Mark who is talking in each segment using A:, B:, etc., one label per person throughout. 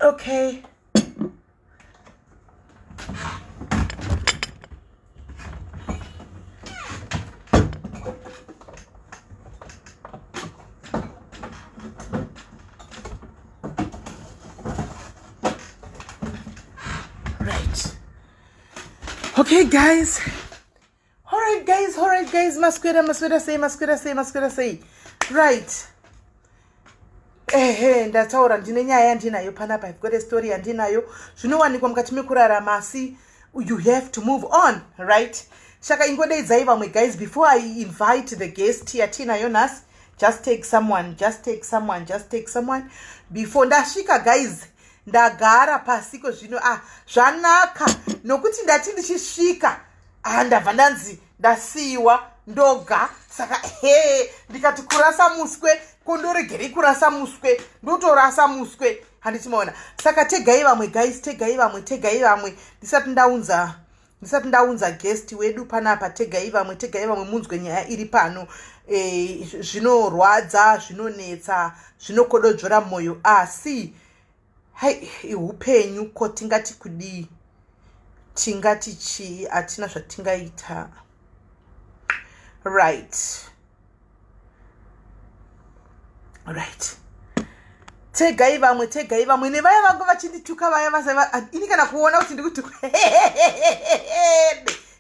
A: Okay. Right. Okay, guys. All right, guys. All right, guys. Maswera, maswera sei, maswera sei, maswera sei. Right. Ehe, ndataura ndine nyaya yandinayo panapa. I've got a story yandinayo. Zvinowanikwa mukati mekurarama asi you have to move on, right? Saka ingodeidzai vamwe guys before I invite the guest yatinayo nhasi. Just take someone, just take someone, just take someone before ndasvika guys. Ndagara pasiko zvino ah zvanaka nokuti ndati ndichisvika ah ndabva ndanzi ndasiyiwa ndoga saka he ndikati kurasa muswe ko ndoregerei kurasa muswe ndotorasa muswe handiti maona saka tegai vamwe guys tegai vamwe tegai vamwe ndisati ndaunza ndisati ndaunza guest wedu panapa tegai vamwe tegai vamwe munzwe nyaya iri pano e, zvinorwadza zvinonetsa zvinokododzvora mwoyo asi hai iupenyu ko tingati kudii tingati chii hatina zvatingaita right right tegai vamwe tegai vamwe nevaya vanga vachindituka vaya vasa ini kana kuona kuti ndiri kutukwa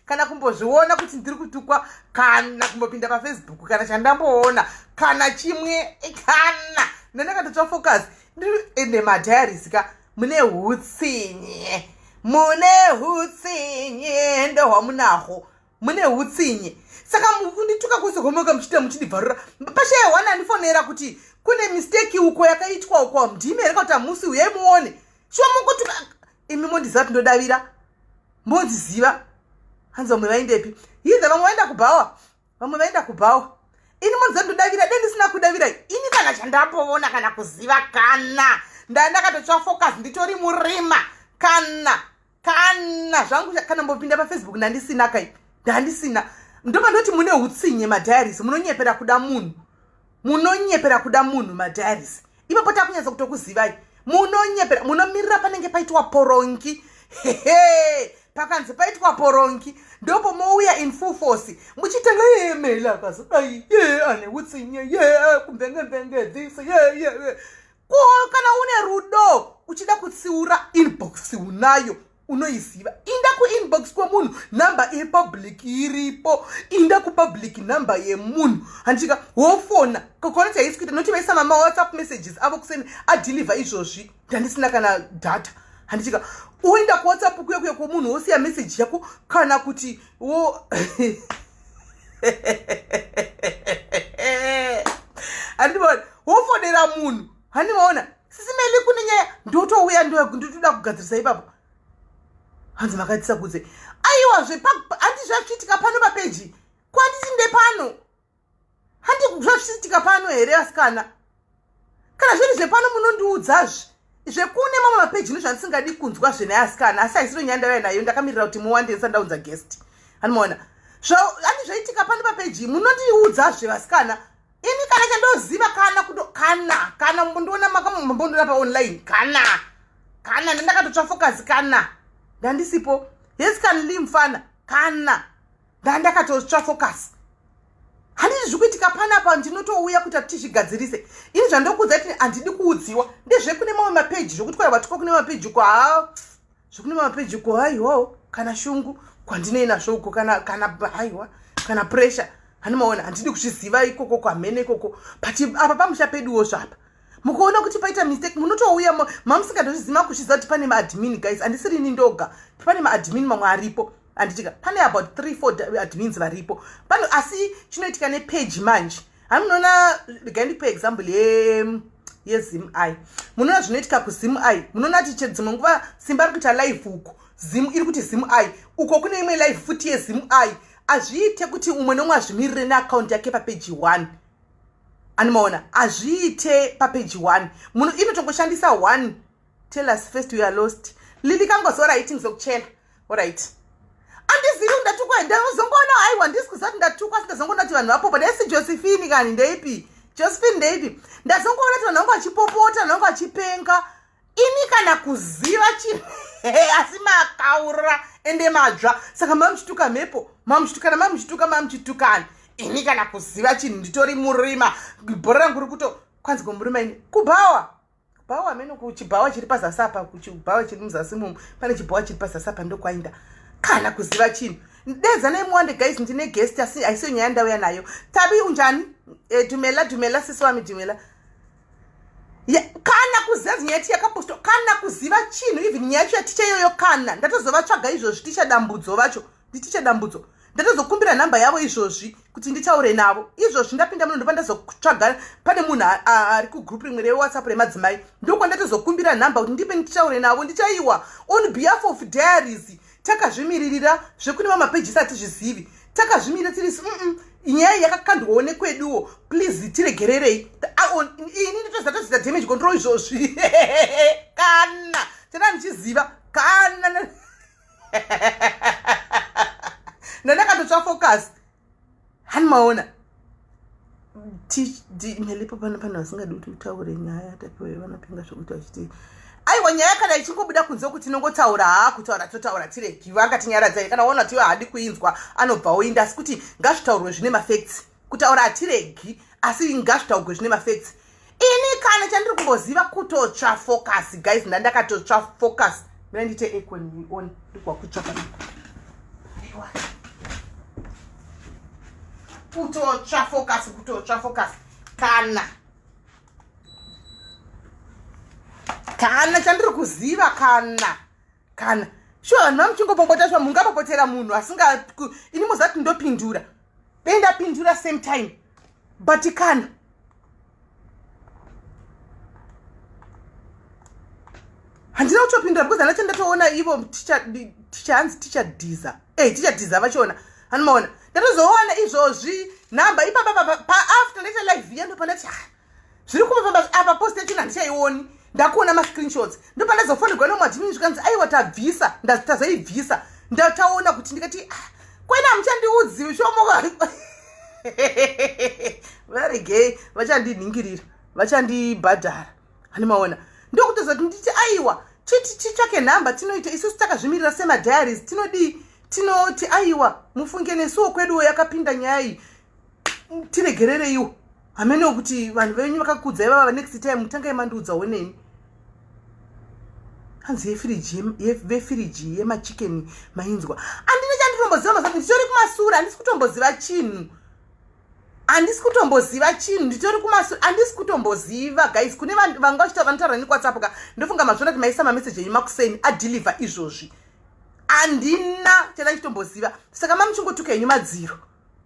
A: kana kumbozviona kuti ndiri kutukwa kana kumbopinda pafacebook kana chandamboona kana chimwe kana ndandakatotsva focus ndiri ende madiaries ka mune hutsinye mune hutsinye ndohwamunahwo mune hutsinye saka mukundituka kwese kwamuka muchiita muchindibvarura pashaya one andifonera kuti kune mistake uko yakaitwa uko ndimi here kuti hamusi uyai muone shuwa mukutuka imi mondiziva kuti ndodavira mondiziva hanzi vamwe vaindepi hithe vamwe vaenda kubhawa vamwe vaenda kubhawa ini mondiziva ndodavira dei ndisina kudavira ini kana chandamboona kana kuziva kana ndandakatotsva focus nditori murima kana kana zvangu kana mbopinda pafacebook ndandisina kai ndandisina ndopa ndoti mune utsinye madiaries munonyepera kuda munhu munonyepera kuda munhu madiaries ipapo takunyatsa kutokuzivai munonyepera munomirira panenge paitwa porongi hehe pakanzi paitwa porongi ndopo mouya in full force muchitenga yemela akazodai ye ane utsinye ye kumvenge this ye ye ko kana une rudo uchida kutsiura inbox unayo unoiziva inda kuinbox kwemunhu number yepublic iripo inda kupublic number yemunhu handika wofona kokonati haisi kuita noti vaisa mama whatsapp messages avo kuseni adeliver izvozvi ndandisina kana data handitika uenda kuwhatsapp kuya kuya kwemunhu wosiya message yako kana kuti wo handimaona wofonera munhu handimaona sisimeli kune nyaya ndotouya ndotoda kugadzirisa ipapo hanzi makaitisa kudze aiwazve handi zvachiitika pano papeji kwanditi ndepano handi zvachiitika pano here asikana kana zviri zvepano munondiudzazve zvekune mamwe mapeji nezvandisingadi kunzwa zvenaye asikana asi haisiro nyaya ndauya nayo ndakamirira kuti muwande ndisandaunza guest anomaona handi zvaitika pano papeji munondiudzazve vasikana ini kana chandoziva kana kuto kana kana mbondiona makambondiona paonline kana kana ndandakatotsva focus kana ndandisipo yes kan li mfana kana ndandakatotsva focus handiti zviri kuitika panapa ndinotouya kuti atizvigadzirise ini zvandokuudza kuti handidi kuudziwa ndezvekune mamwe mapeji zvokuti kwai watuka kune mapeji uko haa zvekune mapeji uko haiwawo kana shungu kwandinei nazvo uko kana kana haiwa kana pressure handimaona handidi kuzviziva ikoko kwamhene ikoko but apa pamusha peduwo zvapa mukuona kuti paita mistake munotouya mamusingatozvizima kuzviziva kuti pane maadmin guys handisiri ini ndoga pane maadmin mamwe aripo handitika pane about 3 4 admins varipo pano asi chinoitika nepage manje hamunoona regai ndipe example yezim i munoona zvinoitika kuzim i munoona kuti dzimwe nguva simba ri kuita live uko zim iri kuti zim i uko kune imwe live futi yezim i hazviite kuti umwe nomwe azvimirire neakaunti yake papeji 1 animaona hazviite papeji 1 muno inotongoshandisa 1 tell us first we are lost lili kangozi orit ngizokuchela orit andizivi ndatukwa ndazongoona aiwa ndisi kuziva kuti ndatukwa asi ndazongoona kuti vanhu vapopo ndaisi josephine kani ndeipi josephine ndeipi ndazongoona kuti vanhu vangu vachipopota vanhu vangu vachipenga Ini kana kuziva chinhu asi makaura ende madzva saka mamuchituka mhepo mamuchitukana mamuchituka mamuchitukana ini kana kuziva chinhu nditori murima bhora rangu riri kuto kwanzi komurima ini kubhawa bhawa meno kuchibhawa chiri pazasi apa kuchibhawa chiri muzasi mumu pane chibhawa chiri pazasi apa ndokwainda kana kuziva chinhu dedzanai muwande guys ndine guest asi haisiyo nyaya ndauya nayo tabi unjani e, dumela dumela sisi wami dumela yeah, kana kuziva nyaya yacho yakapostwa kana kuziva chinhu even nyaya yacho yaticha iyoyo kana ndatozovatsvaga izvozvi ticha dambudzo vacho nditicha dambudzo ndatozokumbira nhamba yavo izvozvi kuti nditaure navo izvozvi ndapinda muno ndopa ndazotsvaga pane munhu ari kugroup rimwe rewhatsapp remadzimai ndokwandatozokumbira nhamba kuti ndipe nditaure navo ndichaiwa on behalf of diaries takazvimiririra zvekune vamapejisi atizvizivi takazvimirira tiri mm nyaya yakakandwawo nekweduwo please tiregererei ini nditoziva toziita damage control izvozvi kana tena ndichiziva kana ndandakatotsva focus hani maona melipo pano pano vasingadi kuti utaure nyaya tapiwe vanopinga zvekuti vachiti aiwa nyaya kana ichingobuda kunze kuti tinongotaura haa kutaura totaura tiregi vangatinyaradza kana waona kuti haadi kuinzwa anobva oinda asi kuti ngazvitaurwe zvine mafacts kutaura hatiregi asi ngazvitaurwe zvine mafacts ini kana chandiri kumboziva kutotsva focus guys ndandakatotsva focus mira ndiite econ on ndikwa kutsva pana aiwa kutotsva focus kutotsva focus kana kana chandiri kuziva kana kana sure vanhu vamuchingopopota sure mungapopotera munhu asinga ini mozati ndopindura dei ndapindura same time but kana handina kutopindura because hana chandatoona ivo ticha hanzi ticha dhiza e ticha dhiza vachiona hanimaona ndatozoona izvozvi nhamba ipapa paafter ndaita live iya ndopandati ah, zviri kumafamba apa post yacho handichaioni ndakuona mascreenshots ndopandazofonegwa nomwadhimini zvikanzi aiwa tabvisa tazoibvisa ndataona kuti ndikati ah, kwena hamuchandiudzi shomoka varegei vachandinhingirira vachandibhadhara handimaona ndokutozoti nditi aiwa titi titsvake nhamba tinoita isusu takazvimirira semadiaries tinodii tinoti aiwa mufunge nesuwo kweduwo yakapinda nyaya iyi tiregerereiwo hameno kuti vanhu venyu vakakudzai vava next time tangai mandiudzawo neni hanzi yefiriji vefiriji yemachicken mainzwa handina chanditomboziva mazati nditori kumasure handisi kutomboziva chinhu handisi kutomboziva chinhu nditori kumasure handisi kutomboziva guys kune vanga vachita vanotaura nekwatsapo ka ndofunga mazviona kuti maisa mameseji enyu makuseni adeliver izvozvi handina chandachitomboziva saka mamuchingotuka henyu madziro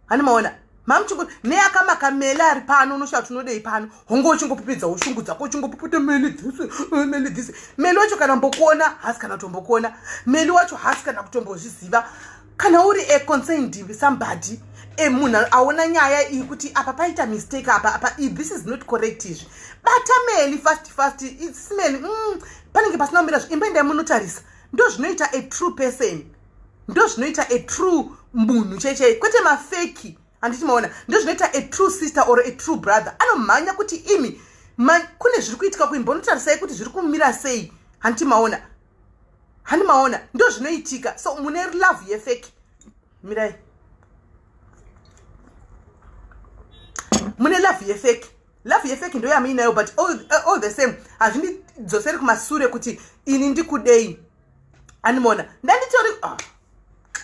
A: hani maona mamuchingo neakamaka mele ari pano unoshaya kuti unodei pano honge uchingopupidza ushungu dzako uchingopupita mele this eh, mele this mele wacho kana mbokuona haasi kana kutombokuona mele wacho haasi kana kutombozviziva kana uri a concerned somebody emunhu aona nyaya iyi kuti apa paita mistake apa apa this is not correct izvi bata meli fast fast its meli mm, panenge pasina kumira imba endai munotarisa ndozvinoita a true person ndozvinoita a true munhu chaichai kwete mafeki handiti maona ndozvinoita a true sister or a true brother anomhanya kuti imi ma, kune zviri kuitika kuimbonotarisai kuti zviri kumira sei handiti maona handi maona ndozvinoitika so mune love yefeki mirai mune love yefeki love yefeki ndo yamuinayo but all, all the same hazvindidzoseri kumasure kuti ini ndikudei animona ndanditori oh.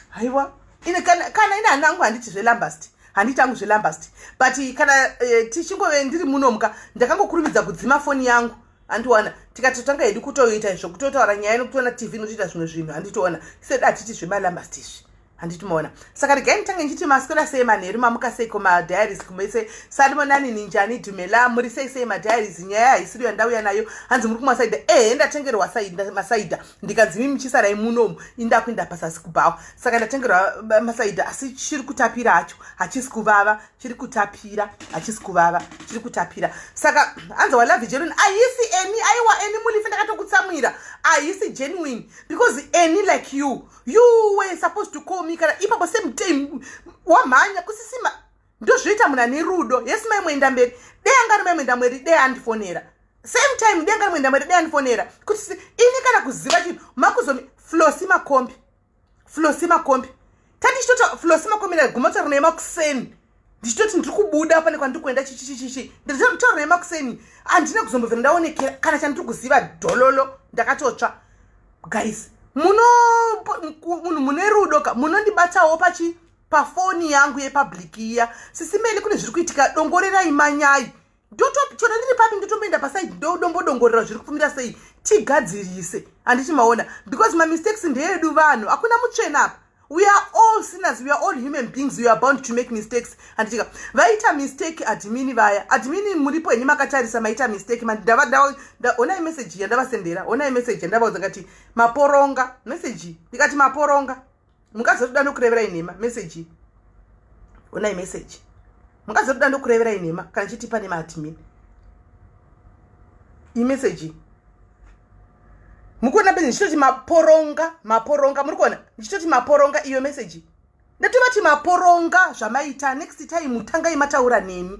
A: haiwa ine kana, kana ine hanangu handiti zvelambast handiti angu zvelambast but kana eh, tichingove ndiri munomuka ndakangokurumidza kudzima foni yangu andiwana tikatotanga hedu kutoita izvo kutotaura nyaya nekutoona tv notoita zvimwe zvinhu handitoona sedu hatiti zvemalambast izvi handiti maona saka regai nditange ndichiti maswera sei manheru mamuka seiko madiaries kumese salimonani ninjani dhumela muri sei sei madiaries nyaya haisiri yandauya nayo hanzi muri kumasaidha ehe ndatengerwa masaidha ndikanzi mimi chisarai munomu indakuinda pasasi kubhawa saka ndatengerwa masaidha asi chiri kutapira hacho hachisi kuvava chiri kutapira hachisi kuvava chiri kutapira saka hanzi walove genuine ahisi eni aiwa eni mulife ndakatokutsamwira ahisi genuine because eni like you you were supposed to call me kana ipapo same time wamhanya kusisima ndozvinoita munhu ane rudo yes mai mwenda mberi dei anga ari mai mwenda mweri dei andifonera Same time denga rimwe ndamwe dai andifonera kuti ini kana kuziva chinhu makuzomi Flosi Makombi, Flosi Makombi, tatichitota Flosi Makombi, ndaguma taura naye makuseni ndichitoti ndiri kubuda pane kwandiri kuenda chichichichichi, nditaura naye makuseni, handina kuzombobvira ndaonekera kana chandiri kuziva dhololo, ndakatotsva. Guys, muno munhu mune rudo ka, munondibatawo pachi pafoni yangu yepublic iya. Sisi Meli, kune zviri kuitika, dongorerai manyai. Ndotochona ndiri papi, ndotomboenda pasaidi, ndodombodongorera zviri kufumira sei, tigadzirise, handiti maona? Because mamistakes ndeedu vanhu, hakuna mutsvena apa. We are all sinners, we are all human beings, we are bound to make mistakes, handitika? Vaita mistake admin vaya. Admin muripo henyu makatarisa, maita mistake. Onai message yandavasendera, onai message yandavaudza, ngati maporonga message, ndikati maporonga. Mungazotoda ndokureverai nhema message, onai message, mungazotoda ndokureverai nhema kana chiti pane maadmin. Imessage mukuona pe, ndichitoti maporonga, maporonga, muri kuona ndichitoti maporonga. Iyo message ndatovati maporonga zvamaita. Next time tangai mataura neni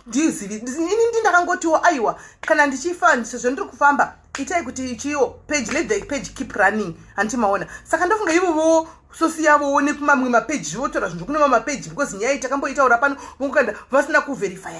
A: ndizivi. Ini ndindakangotiwo aiwa, kana ndichifa sezvo ndiri kufamba, itai kuti chiyo page, let the page keep running, handiti maona? Saka ndofunga ivovo sosi yavowo nekumamwe mapeji zvivotora zvinhu kune mamwe mapeji, because nyaya iyi takamboitaura pano, vongokanda vasina kuverifya.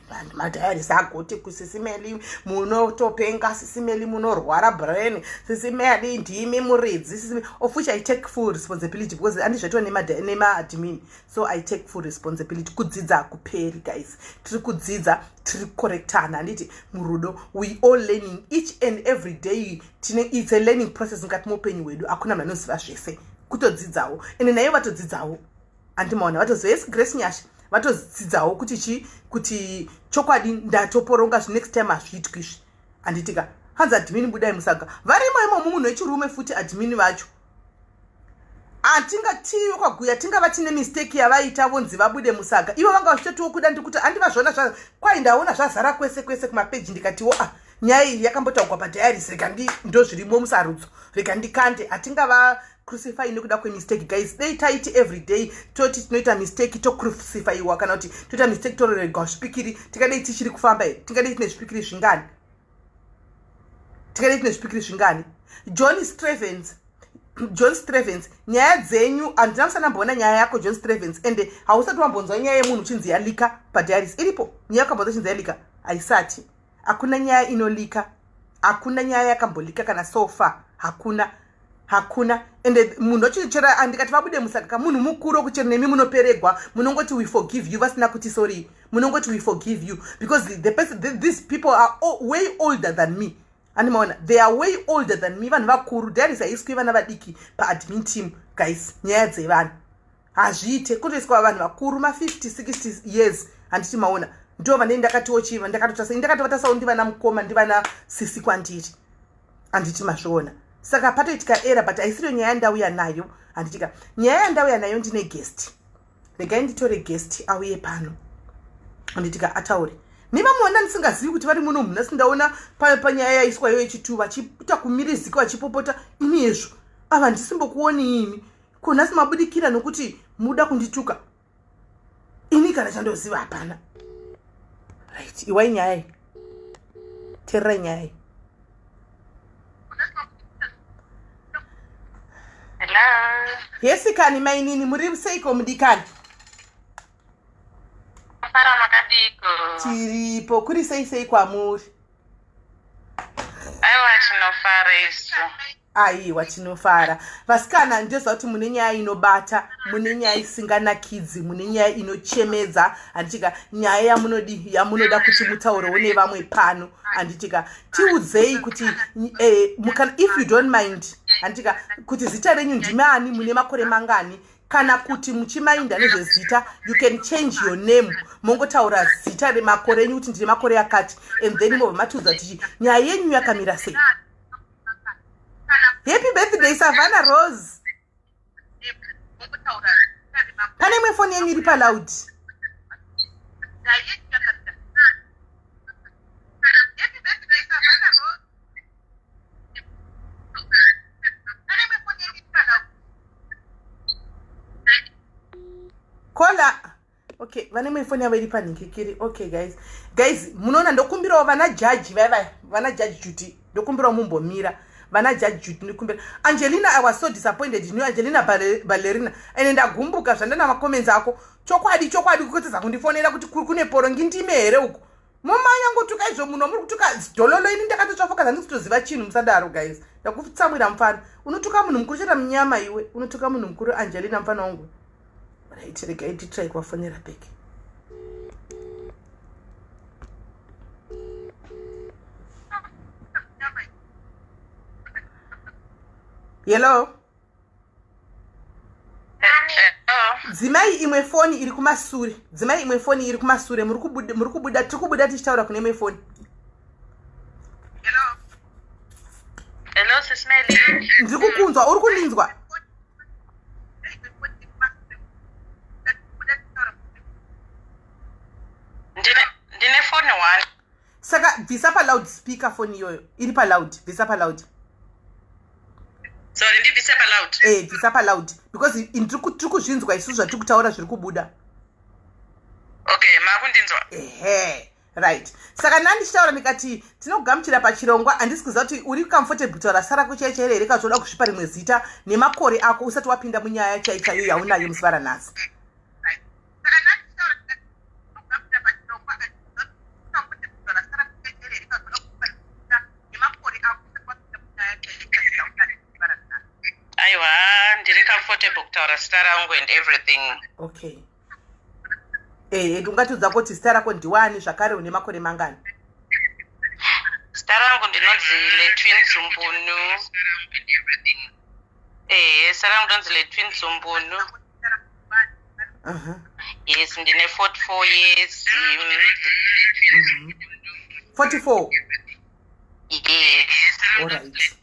A: Vanhu madiaries agoti kuSisi Meli munotopenga, Sisi Meli munorwara brain, Sisi Meli ndimi muridzi, Sisi, of which I take full responsibility because andizvaitwa nemaadmin, so I take full responsibility. Kudzidza hakuperi, guys, tiri kudzidza, tiri kukorektana, handiti? Murudo we all learning each and every day. Tine, it's a learning process mukati meupenyu hwedu. Hakuna munhu anoziva zvese, kutodzidzawo, ende naivo vatodzidzawo, handimaona? Vatoziva yesi Grace Nyasha vatodzidzawo kuti chi kuti chokwadi ndatoporonga zvi, next time hazviitwi izvi, handitika? Hanzi admin budai musaga. Varimo imomo munhu wechirume futi, admin vacho hatingatiyo kwaguya, tingava tine mistake yavaita vonzi vabude musaga. Ivo vanga vachitotiwo kuda ndikuti handivazvona kwai, ndaona zvazara kwese kwese kumapeji, ndikatiwo ah, nyaya iyi yakambotaurwa padiaries, rega ndo zvirimo musarudzo, rega ndikande. Hatingava crucify nekuda kwemistake, guys. Dei taiti every day toti tinoita mistake tocrucifyiwa, kana kuti toita mistake tororerwa zvipikiri, tingadei tichiri kufamba here? Tingadei tine zvipikiri zvingani? Tingadei tine zvipikiri zvingani? John Strevens, John Strevens, nyaya dzenyu handina musanamboona nyaya yako, John Strevens, ende hausati wambonzwa nyaya yemunhu uchinzi yalika padiaries. Iripo nyaya yakambonzwa uchinzi yalika? Haisati. Hakuna nyaya inolika, hakuna nyaya yakambolika kana so far, hakuna, hakuna. Ende munhu achichera, andikati vabude musaka kamunhu mukuru kuchero nemi munoperegwa, munongoti we forgive you, vasina kuti sorry, munongoti we forgive you, because the person, these people are all, way older than me, andimaona? They are way older than me, vanhu vakuru. Diaries haiswi vana vadiki paadmin team, guys. Nyaya dzevanhu hazviite, kutoiswa vanhu vakuru ma50 60 years, handiti maona? Ndo vanei ndakatiwo chiva ndakatotasa, ndakatovatsawo ndivana mukoma, ndivana sisi kwandiri, handiti mazviona? Saka patoitika error, but haisiriyo nyaya yandauya nayo, handitika? Nyaya yandauya nayo, ndine guest, regai nditore guest auye pano, handitika? Ataure nevamwe vanda ndisingazivi kuti vari muno. Munhu asindaona panyaya yaiswa iyo yechitu, vachiita kumirizika, vachipopota. Ini izvo ava ndisimbokuoni imi ko nhasi mabudikira nokuti muda kundituka ini, kana chandoziva hapana. Right, iwai nyaya iyi, tererai nyaya iyi.
B: Hello.
A: Yes kani, mainini, muri seiko mudikani?
B: Fara, makadiko?
A: Tiripo, kuri sei sei kwamuri?
B: Aiwa, tinofara isu.
A: Aiwa, tinofara. Vasikana, ndoziva kuti mune nyaya inobata, mune nyaya isinganakidzi, mune nyaya inochemedza, handitika? Nyaya yamunodi yamunoda kuti mutaurewo nevamwe pano, handitika? Tiudzei kuti if you don't mind, handitika, kuti zita renyu ndimani, mune makore mangani, kana kuti muchimainda nezvezita, you can change your name, mongotaura zita remakore enyu kuti ndine makore akati, and then mobva matiudza kuti nyaya yenyu yakamira sei. Happy birthday, Savannah Rose. Pane imwe foni yenyu iri paloud. Kola. Okay. Okay, vane imwe foni yavo iri panhikikiri. Okay guys, guys, munoona, ndokumbirawo vana jaji vaya vaya, vana Jaji Judy, ndokumbirawo mumbomira. Vana Jaji Judy, ndikumbira. Angelina, I was so disappointed in you, Angelina Ballerina, ende ndagumbuka zvandana macomments ako. Chokwadi, chokwadi, kukotedza kundifonera kuti kune porongi ndime here uku. Mumanya ngotuka izvo, munhu muri kutuka dhololo. Ini ndakatotsvafoka, zvandisi kutoziva chinhu. Musadaro guys, ndakutsamwira. Mufana unotuka munhu mukuru, cheta munyama iwe, unotuka munhu mukuru. Angelina, mufana wangu. Right, regai titry kuvafonera back. Hello?
B: Hello.
A: Dzimai imwe foni iri kumasure, dzimai imwe foni iri kumasure. Muri kubuda, tiri kubuda tichitaura kune imwe foni.
B: Hello, Sis Melly.
A: Ndiri kukunzwa, uri kundinzwa?
B: Ndine foni one.
A: Saka bvisa paloud speaker foni iyoyo iri paloud, bvisa paloud.
B: Sorry, ndibvise paloud?
A: Eh, bvisa paloud because tiri kuzvinzwa isusu zvatiri kutaura zviri kubuda.
B: Okay, makundinzwa?
A: Ehe, right. Saka ndandichitaura ndikati tinogamuchira pachirongwa. Handisi kuziva kuti uri comfortable kutaura zita rako chai chairo here, kana unoda kuzvipa rimwe zita, nemakore ako, usati wapinda munyaya chai chaiyo yaunayo musi varanhasi.
B: Aiwa, ndiri comfortable kutaura zita rangu and everything.
A: Okay, eh, ungatiudza kuti zita rako ndiwani, zvakare une makore mangani?
B: Zita rangu ndinonzi Letwin Zumbunu. Ehe, zita rangu ndinonzi Letwin Zumbunu. Yes, ndine 44 years.
A: 44?
B: Yes.
A: Alright,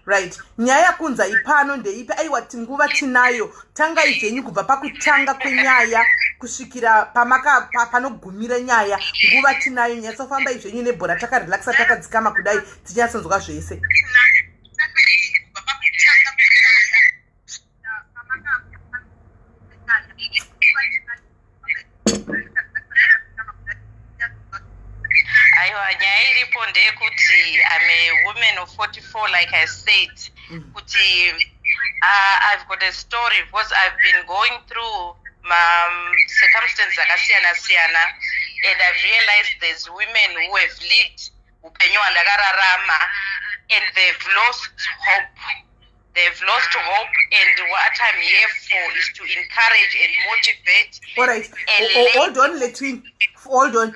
A: right. Nyaya yakunza ipano ndeipi? Aiwa, tinguva tinayo. Tangai zvenyu kubva pakutanga kwenyaya kusvikira panogumira nyaya. Nguva tinayo, nyatsofambai zvenyu nebhora, takarelaxa, takadzikama kudai, tichinyatsonzwa zvese.
B: Aiwa, nyaya iripo ndeyekuti I'm a woman of 44, like I said, kuti I've got a story because I've been going through ma circumstances akasiyana siyana, and I've realized there's women who have lived upenyu hwandakararama and they've lost hope. They've lost hope, and what I'm here for is to encourage and motivate.
A: Alright.
B: And
A: Hold on, Letwin, hold on.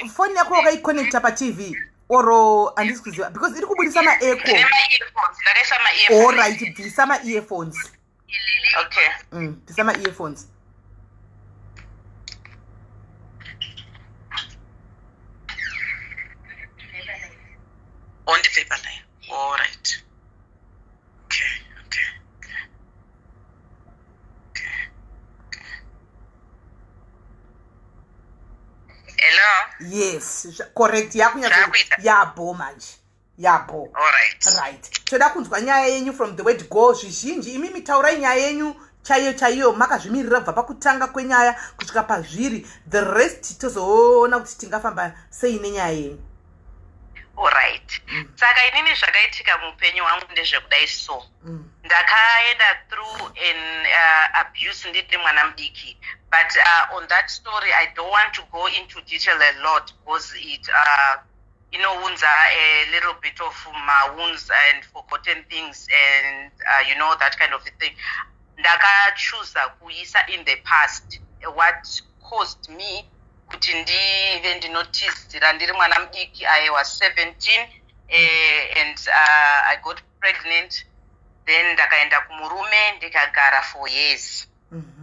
A: Foni yako wakaiconnecta paTV or handisi kuziva, because iri kubudisa maecho.
B: Ndine ma-earphones, ndakaisa ma-earphones.
A: Alright, bvisa ma-earphones.
B: Okay.
A: Bvisa ma-earphones.
B: Ondibve panayo. Alright, okay. Hello?
A: Yes, correct, yakunyatso.
B: Zvakuita.
A: Yabo manje, yabo.
B: Alright.
A: Right, toda kunzwa nyaya yenyu from the word go. Zvizhinji, imimi taurai nyaya yenyu chaiyo chaiyo, makazvimirira kubva pakutanga kwenyaya kusvika pazviri. The rest tozoona kuti tingafamba sei nenyaya yenyu.
B: Alright, saka inini zvakaitika muupenyu hwangu ndezvekudai so. Ndakaenda through an abuse ndiri mwana mudiki, but on that story I don't want to go into detail a lot because it inounza a little bit of mawounds and forgotten things and you know, that kind of a thing. Ndakachuza kuisa in the past what caused me kuti ndive ndinotizira ndiri mwana mudiki. I was 17 and I got pregnant. Then ndakaenda kumurume, ndikagara for years.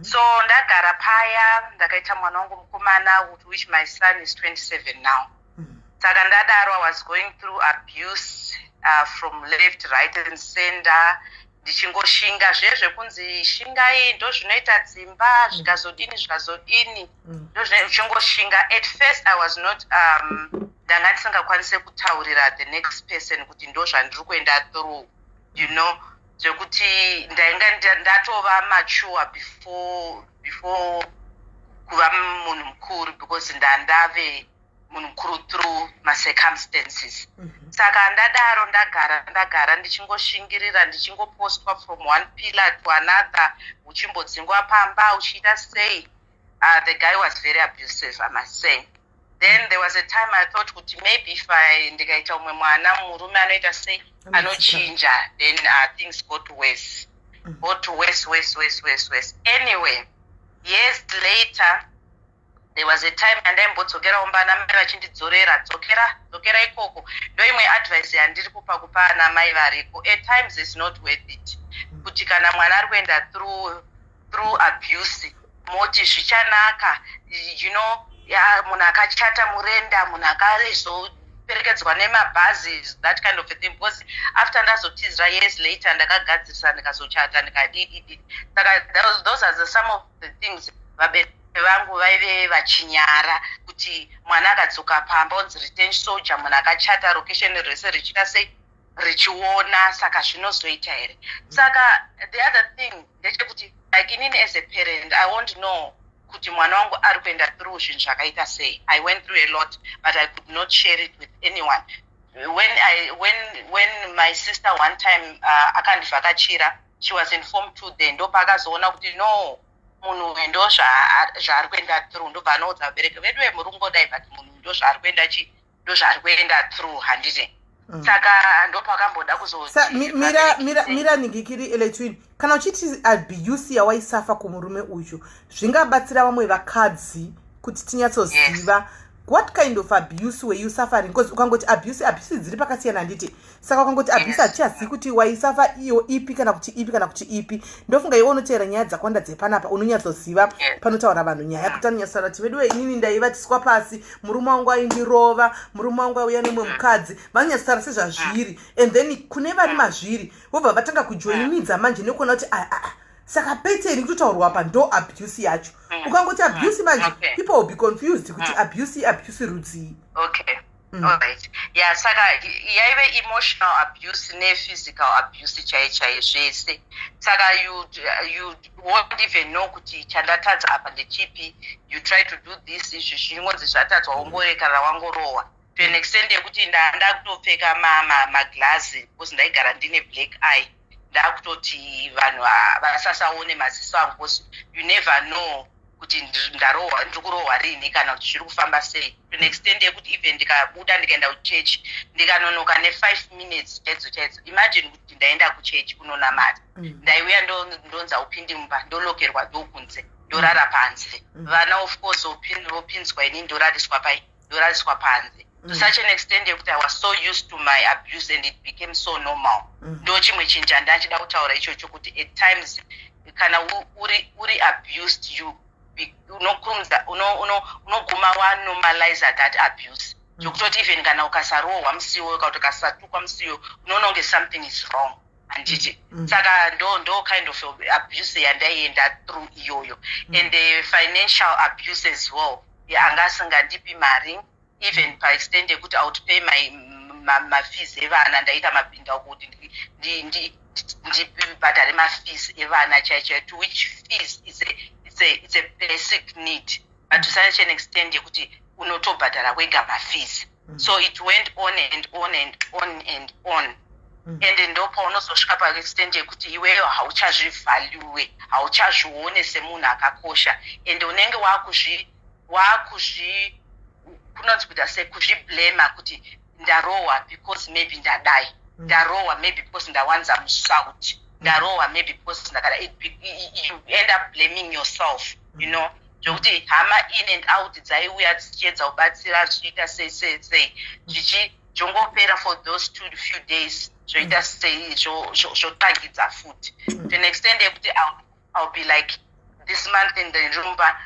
B: So ndagara paya, ndakaita mwana wangu mukomana, which my son is 27 now. Saka ndadaro, I was going through abuse from left, right and center, ndichingoshinga zvezvekunzi shingai, ndo zvinoita dzimba, zvikazodini, zvikazodini. Ndozvichingoshinga. At first I was not, ndanga ndisingakwanisi kutaurira the next person kuti ndo zvandiri kuenda through, zvekuti ndainga ndatova mature before Kuva munhu mukuru, because ndandave munhu mukuru through macircumstances. Saka ndadaro, ndagara, ndagara ndichingoshingirira, ndichingopostwa from one pillar to another, uchimbodzingwa pamba, uchiita sei. The guy was very abusive, I must say. Then there was a time I thought kuti maybe if I ndikaita umwe mwana, murume anoita sei, anochinja. Then things got worse, got worse, worse, worse, worse, worse. Anyway, years later there was a time yandaimbodzokera kumba, ana mai vachindidzorera, "Dzokera, dzokera ikoko." Ndo imwe advice yandiri kupa ana mai variko: at times is not worth it kuti kana mwana ari kuenda through abuse, moti zvichanaka. Ya, munhu akachata murenda, munhu akazoperekedzwa nemabhazi, that kind of a thing. Because after ndazotizira years later, ndakagadzirisa, ndikazochata, ndikadididi. Saka those are some of the things vabereki vangu vaive vachinyara, kuti mwana akadzoka pamba onzi return soldier, munhu akachata, location rese richiita sei, richiona. Saka zvinozoita here? Saka the other thing ndechekuti, like, inini as a parent, I won't know kuti mwana wangu ari kuenda through zvinhu zvakaita sei. I went through a lot, but I could not share it with anyone. When my sister one time akandivhakachira, she was in form 2 then, ndopaakazoona kuti no, munhu uyu ndo zvaari kuenda through. Ndobva anoudza vabereki vedu, "Vemuri kungodai, but munhu ndo zvaari kuenda chi, ndo zvaari kuenda through," handiti? Saka ndopakamboda
A: Kuzomira ningikiri eletwin. Kana uchiti abuse yawaisafa kumurume uyu, zvingabatsira vamwe vakadzi kuti tinyatsoziva what kind of abuse were you suffering? Because ukangoti abuse, abuse dziri pakasiyana, handiti? Saka ukangoti abuse, hatichazivi kuti waisafa iyo ipi, kana kuti ipi, kana kuti ipi. Ndofunga iwe unoteera nyaya dzakawanda dzepanapa, unonyatsoziva panotaura vanhu nyaya, kuti anonyatsotaura kuti, "Veduwe, inini ndaivatiswa pasi, murume wangu aindirova, murume wangu aiuya nemumwe mukadzi." Vanonyatsotaura sezvazviri, and then kune vari mazviri vobva vatanga kujoinidza manje nekuona kuti, "Ah, ah, saka pattern kutotaurwa pa ndo abuse yacho." Ukangoti abuse manje, people will be confused kuti abuse, abuse rudzii?
B: Okay. Alright, yeah. Saka yaive emotional abuse nephysical abuse chai chai, zvese. Saka you won't even know kuti chandatadza apa ndechipi. You try to do this, izvi zvingonzi zvatadzwa, wongorekana wangorohwa, to an extent yekuti ndakutopfeka maglazi because ndaigara ndine black eye. Ndakutoti vanhu vasasaone maziso angu, because you never know kuti ndarohwa, ndiri kurohwa rini, kana kuti zviri kufamba sei. To an extent yekuti even ndikabuda ndikaenda kuchechi, ndikanonoka ne5 minutes chaidzo chaidzo, imagine kuti ndaenda kuchechi kunonamata, ndaiuya ndonzi haupindi mumba, ndolokerwa ndokunze, ndorara panze. Vana of course vopinzwa, ini ndorariswa pai, ndorariswa panze, to such an extent yekuti I was so used to my abuse and it became so normal. Ndo chimwe chinhu chandachida kutaura ichocho, kuti at times kana uri abused, you unokurumidza unoguma wanormalize that abuse, zvekutoti even kana ukasarohwa musiwo, kana kuti ukasatukwa musiwo, unoona kunge something is wrong, handiti? Saka ndo kind of abuse yandaienda through iyoyo. And the financial abuse as well, anga asingandipi mari, even paextent yekuti I would pay my mafees evana. Ndaita mapinda kuti ndibhadhare mafees evana chai chai, to which fees is a basic need, but to such an extent yekuti unotobhadhara wega mafees. So it went on and on and on and on. And ndo paunozosvika paextent yekuti iweyo hauchazvivhaluwe, hauchazvione semunhu akakosha, and unenge wakuzvi kunonzi kuita sekuzviblema kuti ndarohwa because maybe ndadai, ndarohwa maybe because ndawanza musauti, ndarohwa maybe because ndakada. You end up blaming yourself, zvokuti hama in and out dzaiuya dzichiedza kubatsira, zvichiita sei sei sei, zvichizvongopera for those two few days, zvoita sei, zvotangidza futi, to an extent yekuti I'll be like, this month ndirumba,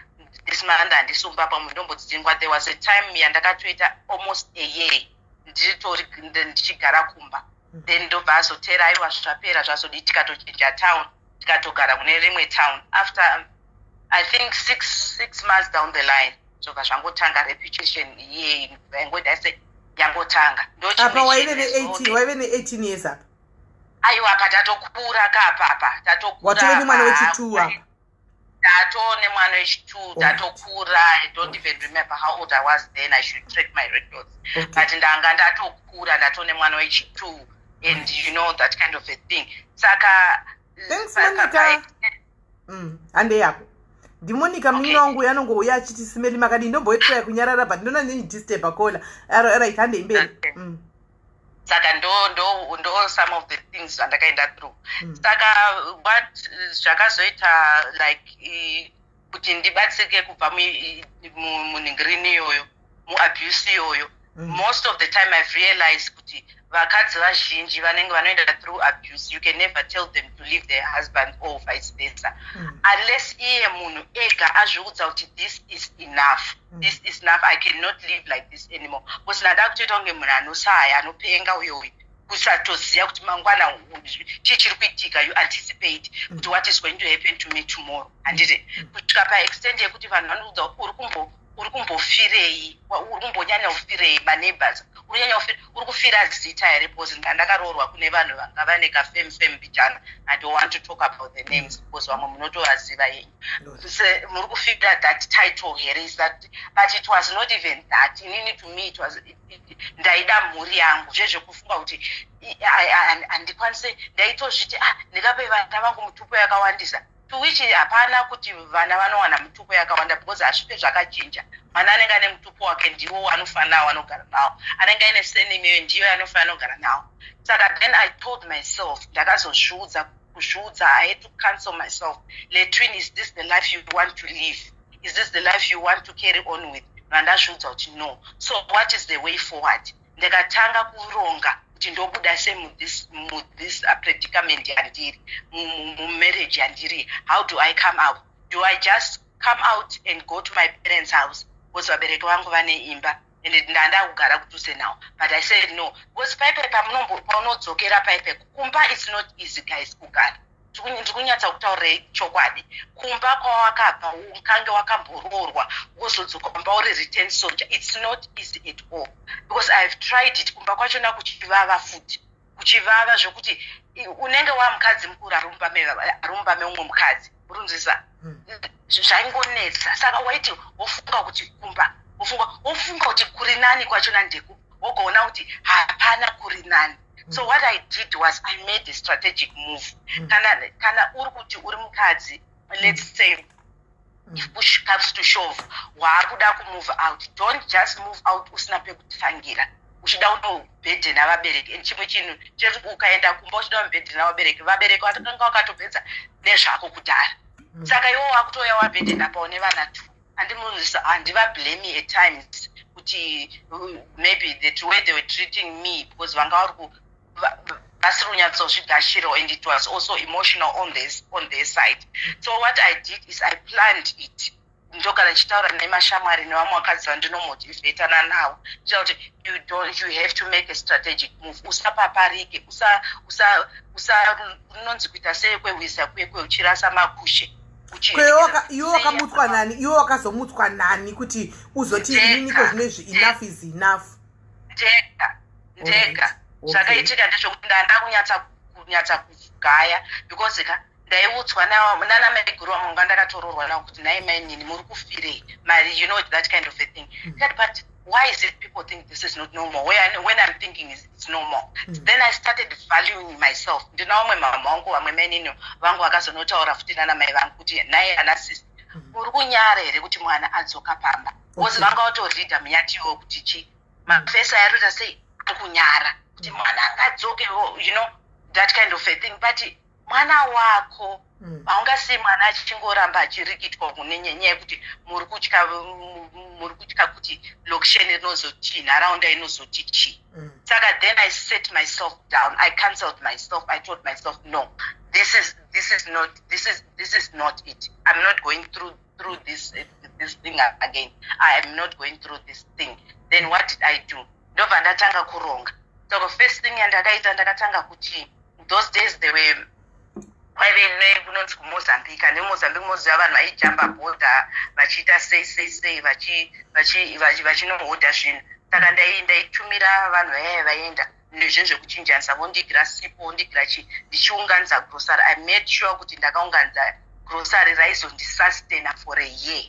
B: this month handisumba, pamwe ndombodzingwa. There was a time yandakatoita almost a year ndiritori ndichigara kumba. Then ndobva azotera, aiwa, zvapera, zvazodii, tikatochinja town, tikatogara kune rimwe town. After I think 6 months down the line, zvobva zvangotanga, reputation iye yangoita se yangotanga.
A: Apa waive ne18, waive ne18 years apa?
B: Aiwa, apa tatokura kapapa.
A: Tatokura, watove nemwana wechi2 apa.
B: Ndatone mwana wechi2, ndatokura. I don't even remember how old I was then. I should check my records, but ndanga ndatokura, ndatone mwana wechi2 and you know that kind of a thing. Saka
A: Thanks, Monica. Hande yako. NdiMonica, munin'ina wangu uyo anongouya achiti, "Sis Melly, makadii?" Ndomboitraya kunyarara, but ndona ndinidisturba caller. Right, hande imberi.
B: Saka ndo some of the things zvandakaenda through. Saka what zvakazoita like kuti ndibatsirike kubva munhingirini iyoyo, muabuse iyoyo, most of the time I've realized kuti vakadzi vazhinji vanenge vanoenda through abuse, you can never tell them to leave their husband or vice versa, unless iye munhu ega azviudza kuti, "This is enough. This is enough. I cannot live like this anymore," because ndada kutoita kunge munhu anosaya, anopenga uyoyu, kusatoziva kuti mangwana chii chiri kuitika. You anticipate kuti what is going to happen to me tomorrow, handiti? Kusvika paextent yekuti vanhu vanoudza, "Uri kumbofirei? Uri kumbonyanya kufirei? Maneighbors, uri kunyanya kufira, uri kufira zita here?" Because ndandakaroorwa kune vanhu vanga vane kafame fame mbijana. I don't want to talk about the names because vamwe munotovaziva yenyu. Muri kufira that title here? Is that? But it was not even that. Inini, to me it was ndaida mhuri yangu. Zvezvekufunga kuti handikwanise, ndaitozviti, "Ah, ndingape vana vangu mutupo yakawandisa," to which hapana kuti vana vanowana mutupo yakawanda, because hazvipe zvakachinja. Mwana anenge ane mutupo wake, ndiwo wanofanira wanogara nawo. Anenge aine surname iyo, ndiyo yanofanira kugara nawo. Saka then I told myself, ndakazozviudza, kuzviudza, I had to counsel myself, "Letwin, is this the life you want to live? Is this the life you want to carry on with?" Vandazviudza kuti no. So what is the way forward? Ndikatanga kuronga kuti ndobuda sei muthis predicament yandiri, mumarriage yandiri. How do I come out? Do I just come out and go to my parents' house? Because vabereki vangu vane imba and ndanda kugara kudhuze nawo. But I said no, because paipe paunodzokera paipe kumba, it's not easy, guys, kugara. Ndiri kunyatsa kutaurira chokwadi. Kumba kwawakabva, ukange wakamboroorwa, wozodzoka kumba uri return soldier, it's not easy at all, because I have tried it. Kumba kwachona kuchivava futi, kuchivava zvokuti unenge wamukadzi mukuru ari mumba meumwe mukadzi, urunzisa. Zvaingonetsa. Saka waiti wofunga kuti kumba, wofunga kuti kuri nani kwachona ndeku, wogoona kuti hapana kuri nani. So what I did was I made a strategic move. Kana uri kuti uri mukadzi, let's say if push comes to shove, waakuda kumove out, don't just move out usina pekutangira, uchida kundobhedhena vabereki. And chimwe chinhu chekuti ukaenda kumba uchida kubhedhena vabereki, vabereki vatakanga vakatopedza nezvako kudhara. Saka iwo wakutouya wabhedhena paune vana two. Handivablame at times kuti maybe the way they were treating me, because vanga vari vasiri kunyatsozvigashirawo, and it was also emotional on their side. So what I did is I planned it. Ndogara ndichitaura nemashamwari nevamwe vakadzi vandinomotivatana navo, ndichita kuti you don't, you have to make a strategic move. Usapaparike, unonzi kuita sei, kwehwiza kwekwe uchirasa makushe.
A: Iwe wakamutswa nani? Iwe wakazomutswa nani kuti uzoti, "Ininiko zvinezvi, enough is enough"?
B: Ndega, ndega. Zvakaitika ndezvokuti ndanda kunyatsa kugaya, because ka ndaiudzwa nana maiguru vamwe nga ndakatororwa navo kuti, "Nai mainini, muri kufirei mari?" You know, that kind of a thing. But why is it people think this is not normal when I'm thinking it's normal? Then I started valuing myself. Ndina vamwe mama vangu, vamwe mainini vangu vakazonotaura futi nana mai vangu kuti, "Nai ana sisi, muri kunyara here kuti mwana adzoka pamba?" Because vanga vatoridha munyatiwo kuti chi mafesi ayarota sei, ari kunyara kuti mwana angadzoke, you know, that kind of a thing. But mwana wako, haungasii mwana achingoramba achirikitwa kune nyaya yekuti muri kutya kuti location rinozoti, nharaunda inozoti chii. Saka then I set myself down, I cancelled myself. I told myself, "No, this is not it. I'm not going through this thing again. I am not going through this thing." Then what did I do? Ndobva ndatanga kuronga. Saka first thing yandakaita, ndakatanga kuti those days they were kwaive nekunonzi kuMozambique. NeMozambique moziva vanhu vaijamba bhodha vachiita sei sei sei, vachinohodha zvinhu. Saka ndaitumira vanhu vaiai vaenda nezvinhu zvekuchinjanisa, vondigira sipo, vondigira chi, ndichiunganidza grocery. I made sure kuti ndakaunganidza. Grocery raizondisustaina for a year.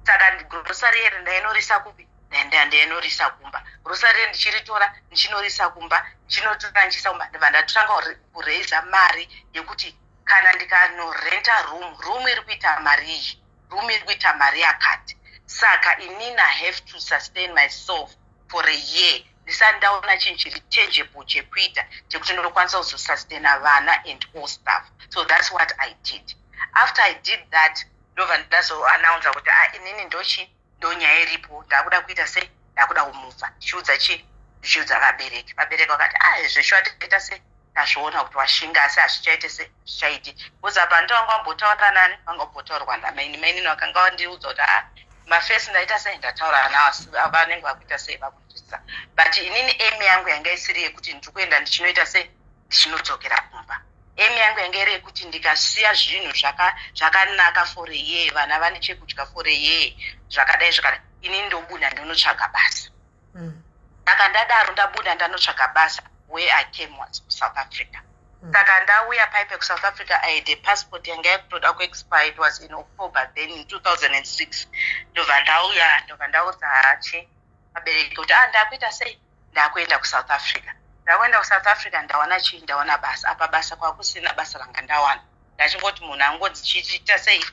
B: Saka grocery iri ndainorisa kupi? Ndainorisa kumba. Grocery iri ndichiritora, ndichinorisa kumba, ndichinotora, ndichiisa kumba. Ndibva ndatanga kuraisa mari yekuti kana ndikanorenta room, room iri kuita mari iyi, room iri kuita mari yakati. Saka inini I have to sustain myself for a year ndisati ndaona chinhu chiri tangible chekuita, chekuti ndinokwanisa kuzosustaina vana and all stuff. So that's what I did. After I did that, ndobva ndazoannounza kuti, "A, inini ndochi ndonyaya iripo, ndakuda kuita sei, ndakuda kumuvha." Ndichiudza chi Ndichiudza vabereki. Vabereki vakati, "A, zveshuwa, taita sei, tazviona kuti washinga, asi hazvichaite sei, zvichaiti." Because apa ndovanga vambotaura nani? Vanga vambotaurwa namaini. Mainini vakanga vandiudza kuti, "A, mafesi ndaita sei, ndataura navo, asi vanenge vakuita sei, vakunzwisisa." But inini aim yangu yanga isiri yekuti ndiri kuenda ndichinoita sei, ndichinodzokera kumba. Aim yangu yanga iri yekuti ndikasiya zvinhu zvakanaka for a year, vana vane chekudya for a year, zvakadai zvakadai, inini ndobuda ndinotsvaga basa. Saka ndadaro, ndabuda ndanotsvaga basa. Where I came was kuSouth Africa. Saka ndauya paipe kuSouth Africa, I had a passport yanga yakutoda kuexpire. It was in October then, in 2006. Ndobva ndauya, ndobva ndaudza hachi vabereki kuti, "A, ndakuita sei, ndakuenda kuSouth Africa, ndakuenda kuSouth Africa, ndawana chii, ndawana basa." Apa basa kwakusina basa ranga ndawana. Ndachingoti munhu angonzi, "Chiita sei,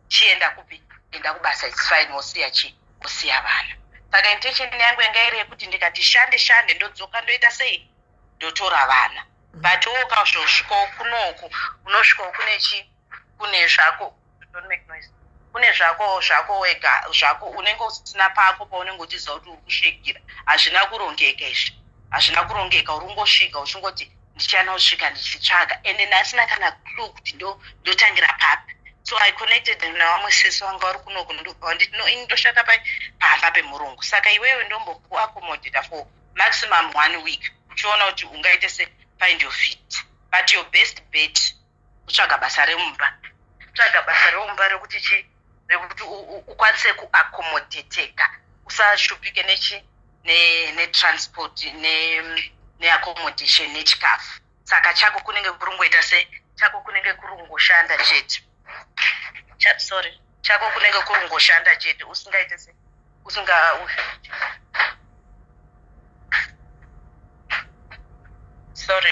B: chienda kupi, enda kubasa, it's fine, wosiya chi wosiya vana." Saka intention yangu yanga iri yekuti ndikati shande shande, ndodzoka, ndoita sei, ndotora vana. But ukazosvikawo kunoku, unosvikawo kune chi kune zvako, don't make noise, kune zvako zvako wega zvako, unenge usina pako paunenge uchiziva kuti uri kusvikira. Hazvina kurongeka izvi, hazvina kurongeka. Uri kungosvika uchingoti, "Ndichanosvika ndichitsvaga," ende ndasina kana clue kuti ndotangira papi. So I connected navamwe sisi vanga vari kunoku. Ndobva nditi, "No, ini ndoshanda pamba pemurungu, saka iwewe ndombokuaccommodata for maximum one week, uchiona kuti ungaite se find your feet. But your best bet kutsvaga basa remumba, tsvaga basa remumba rekuti chi rekuti ukwanise kuaccommodateka, usashupike nechi netransport, neaccommodation, nechikafu. Saka chako kunenge kurungoita se chako kunenge kurungoshanda chete." Sorry, chako kunenge kurungoshanda chete, usingaite se usinga, sorry.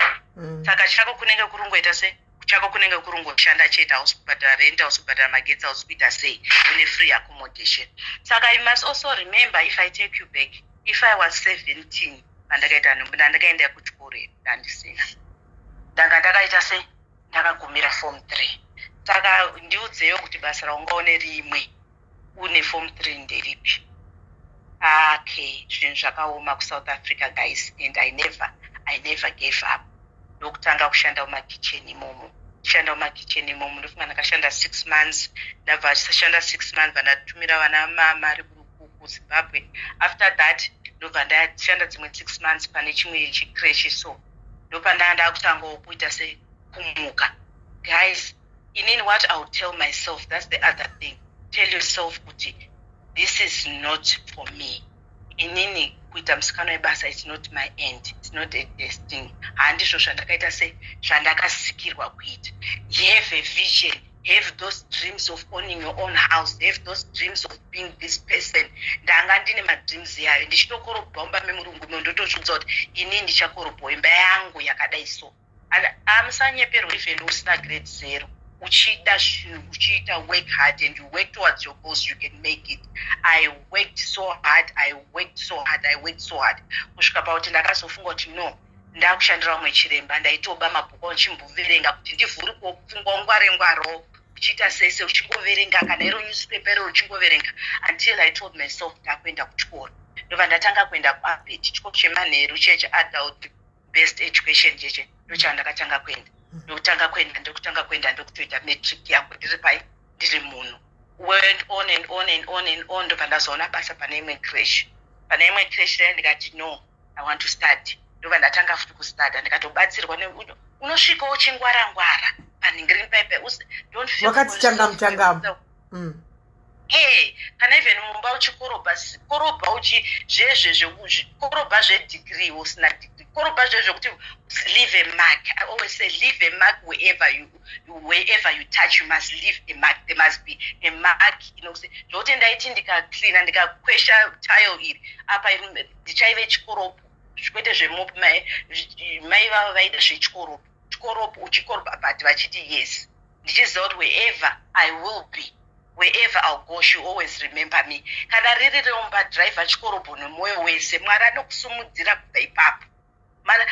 B: Saka chako kunenge kurungoita se chako kunenge kurungoshanda chete. Hausi kubhadhara rent, hausi kubhadhara magetsi, hausi kuita sei, une free accommodation. Saka you must also remember, if I take you back, if I was 17 pandakaita nhumbu, ndandakaenda kuchikoro, ndandisina, ndanga ndakaita sei, ndakagumira form 3. Saka ndiudzeyo kuti basa raungaone rimwe une form 3 nderipi? Okay, zvinhu zvakaoma kuSouth Africa, guys, and I never gave up. Ndokutanga kushanda mumakicheni imomo, kushanda mumakicheni imomo. Ndofunga ndakashanda 6 months. Ndabva shanda 6 months, vandatumira vana mari kuZimbabwe. After that, ndobva ndashanda dzimwe 6 months pane chimwe chicreche. So ndopandanga ndakutangawo kuita sekumuka. Guys, inini what I would tell myself, that's the other thing, tell yourself kuti, "This is not for me. Inini kuita musikana webasa, it's not my end, it's not a destiny. Handizvo zvandakaita se zvandakasikirwa kuita." Have a vision, have those dreams of owning your own house, have those dreams of being this person. Ndanga ndine madreams yayo. Ndichitokorobha mumba memurungu, ndotozviudza kuti inini ndichakorobhawo imba yangu yakadai. So hamusanyeperwa. Even usina grade 0, uchida zvinhu, uchiita work hard and you work towards your goals, you can make it. I worked so hard, I worked so hard, I worked so hard, kusvika pakuti ndakazofunga kuti, "No, ndakushandira vamwe chiremba." Ndaitoba mabhuku achimboverenga kuti ndivhurikewo pfungwa, ungware ngwaro, uchiita sese uchingoverenga, kana iro newspaper iro uchingoverenga, until I told myself, "Ndakuenda kuchikoro." Ndobva ndatanga kuenda kuABET, chikoro chemanheru chechiadult based education cheche. Ndochandakatanga kuenda, ndokutanga kuenda, ndokutanga kuenda, ndokutoita matric yangu ndiri pai, ndiri munhu. Went on and on and on and on. Ndobva ndazoona basa pane imwe creche, pane imwe creche dai. Ndikati, "No, I want to study." Ndobva ndatanga futi kustudy, ndikatobatsirwa. Unosvikawo uchingwarangwara panhingirini paipai.
A: Wakati changamu changamu.
B: Hey, kana even mumba uchikorobha, korobha uchi zvezve korobha zvedegree usina degree, korobha zvezvekuti leave a mark. I always say, leave a mark wherever you touch. You must leave a mark. There must be a mark. Zvokuti ndaiti ndikacleana, ndikakwesha tile iri apa, ndichaive chikorobho, kwete zvemop. Mai vavo vaida zvechikoropo, chikoropo, uchikorobha, but vachiti yes, ndichiziva kuti wherever I will be, wherever I'll go, she always remember me. Kana riri romba, driver chikorobho nemwoyo wese. Mwari anokusumudzira kubva ipapo. Mana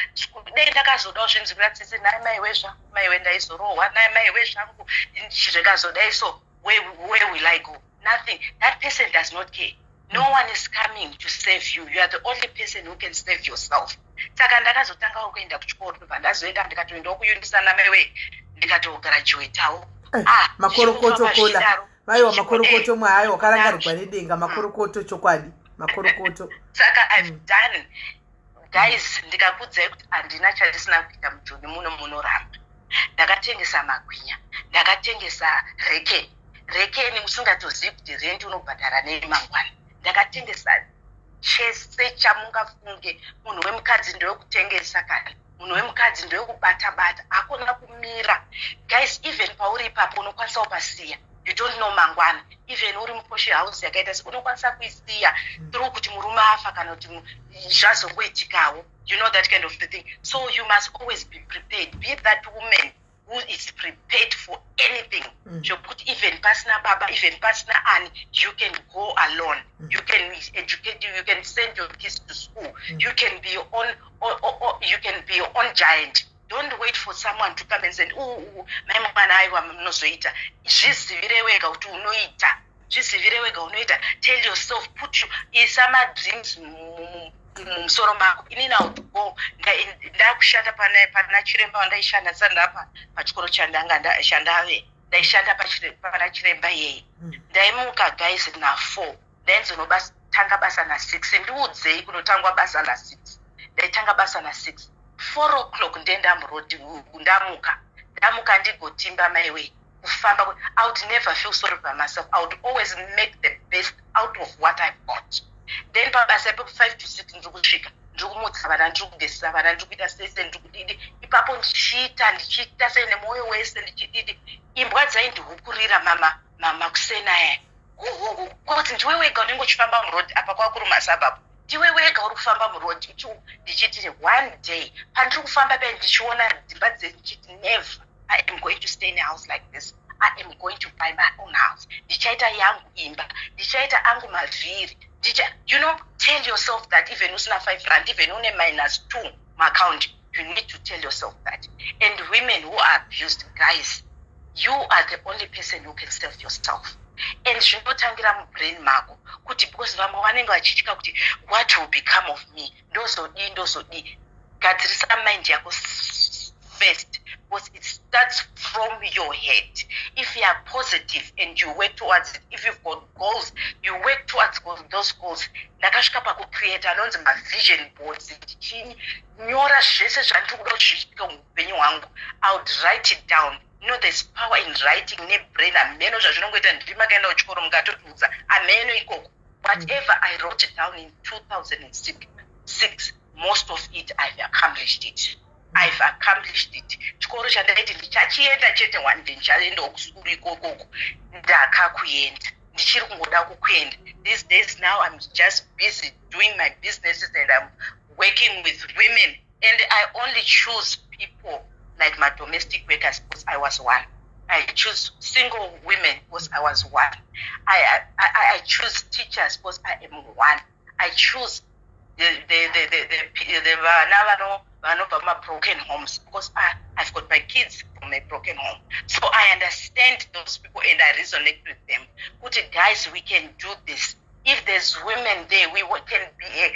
B: dei ndakazodawo zvinzwira tsitsi, nai maiwe zvangu, maiwe, ndaizorohwa, nai maiwe zvangu, zvikazodai. So where will I go? Nothing. That person does not care. No one is coming to save you. You are the only person who can save yourself. Saka ndakazotangawo kuenda kuchikoro, ndobva ndazoenda, ndikatoendawo kuUNISA namaiwe, ndikatograduatawo.
A: Ah, makorokoto kola, vaiwa, makorokoto. Mwe aiwa, wakarangarirwa nedenga. Makorokoto, chokwadi, makorokoto.
B: Saka I've done, guys, ndikakudzai kuti handina chandisina kuita mujoni muno, munoramba. Ndakatengesa magwinya, ndakatengesa rekeni, rekeni usingatozivi kuti rendi unobhadhara nei mangwana. Ndakatengesa chese chamungafunge. Munhu wemukadzi ndewekutengesa, kana munhu wemukadzi ndewekubata bata, hakuna kumira. Guys, even pauri ipapo unokwanisawo pasiya. You don't know mangwana. Even uri muposh house yakaita se, unokwanisa kuisiya through kuti murume afa, kana kuti zvazongoitikawo, you know, that kind of the thing. So you must always be prepared. Be that woman who is prepared for anything, zvokuti even pasina baba, even pasina ani, you can go alone. You can educate you, you can send your kids to school. You can be your own or you can be your own giant. Don't wait for someone to come and say, "Mai mwana, aiwa, munozoita." Zvizivire wega kuti unoita, zvizivire wega unoita. Tell yourself, put you, isa madreams mumusoro mako. Inini I would go, ndakushanda pana chiremba wandaishanda sandapa pachikoro chandanga chandave ndaishanda pana chiremba iyeye. Ndaimuka, guys, na4, ndainzonotanga basa na6. Ndiudzei kunotangwa basa na6. Ndaitanga basa na6, 4 o'clock ndenda muroad. Ndamuka, ndamuka, ndigotimba maiway kufamba. I would never feel sorry for myself. I would always make the best out of what I've got. Then pabasa ipapo, 5 to 6 ndiri kusvika, ndiri kumutsa vana, ndiri kugezesa vana, ndiri kuita sese, ndiri kudidi ipapo, ndichiita, ndichiita sei nemwoyo wese, ndichididi. Imbwa dzaindihukurira mama makuseni aya, kuti ndiwe wega unenge uchifamba muroad apa, kwakuri masuburbs, ndiwe wega uri kufamba muroad. Ndichiti one day pandiri kufamba pai, ndichiona dzimba dzedu, ndichiti, "Never I am going to stay in a house like this. I am going to buy my own house. Ndichaita yangu imba, ndichaita angu mavhiri." Ndicha, tell yourself that. Even usina R5, even une -2 maaccount, you need to tell yourself that. And women who are abused, guys, you are the only person who can save yourself. And zvinotangira mubrain mako kuti, because vamwe vanenge vachitya kuti, "What will become of me? Ndozodii, ndozodii?" Gadzirisa mind yako first, because it starts from your head. If you are positive and you work towards it, if you've got goals, you work towards those goals. Ndakasvika pakucreata anonzi mavision boards, ndichinyora zvese zvandiri kuda kuti zviitike muupenyu hwangu. I would write it down. There's power in writing nebrain. Ameno zvazvinongoita, ndiri makaenda kuchikoro, mukatotiudza ameno ikoko. Whatever I wrote down in 2006, most of it I've accomplished it. I've accomplished it. Chikoro chandaiti ndichachienda chete one day, ndichaendawo kusukuru ikokoko, ndakakuenda, ndichiri kungoda kukuenda. These days now I'm just busy doing my businesses and I'm working with women, and I only choose people like my domestic workers because I was one. I choose single women because I was one. I choose teachers because I am one. I choose the vana vanobva mumabroken homes because I've got my kids from a broken home. So I understand those people and I resonate with them. Kuti guys, we can do this. If there's women there, we can be a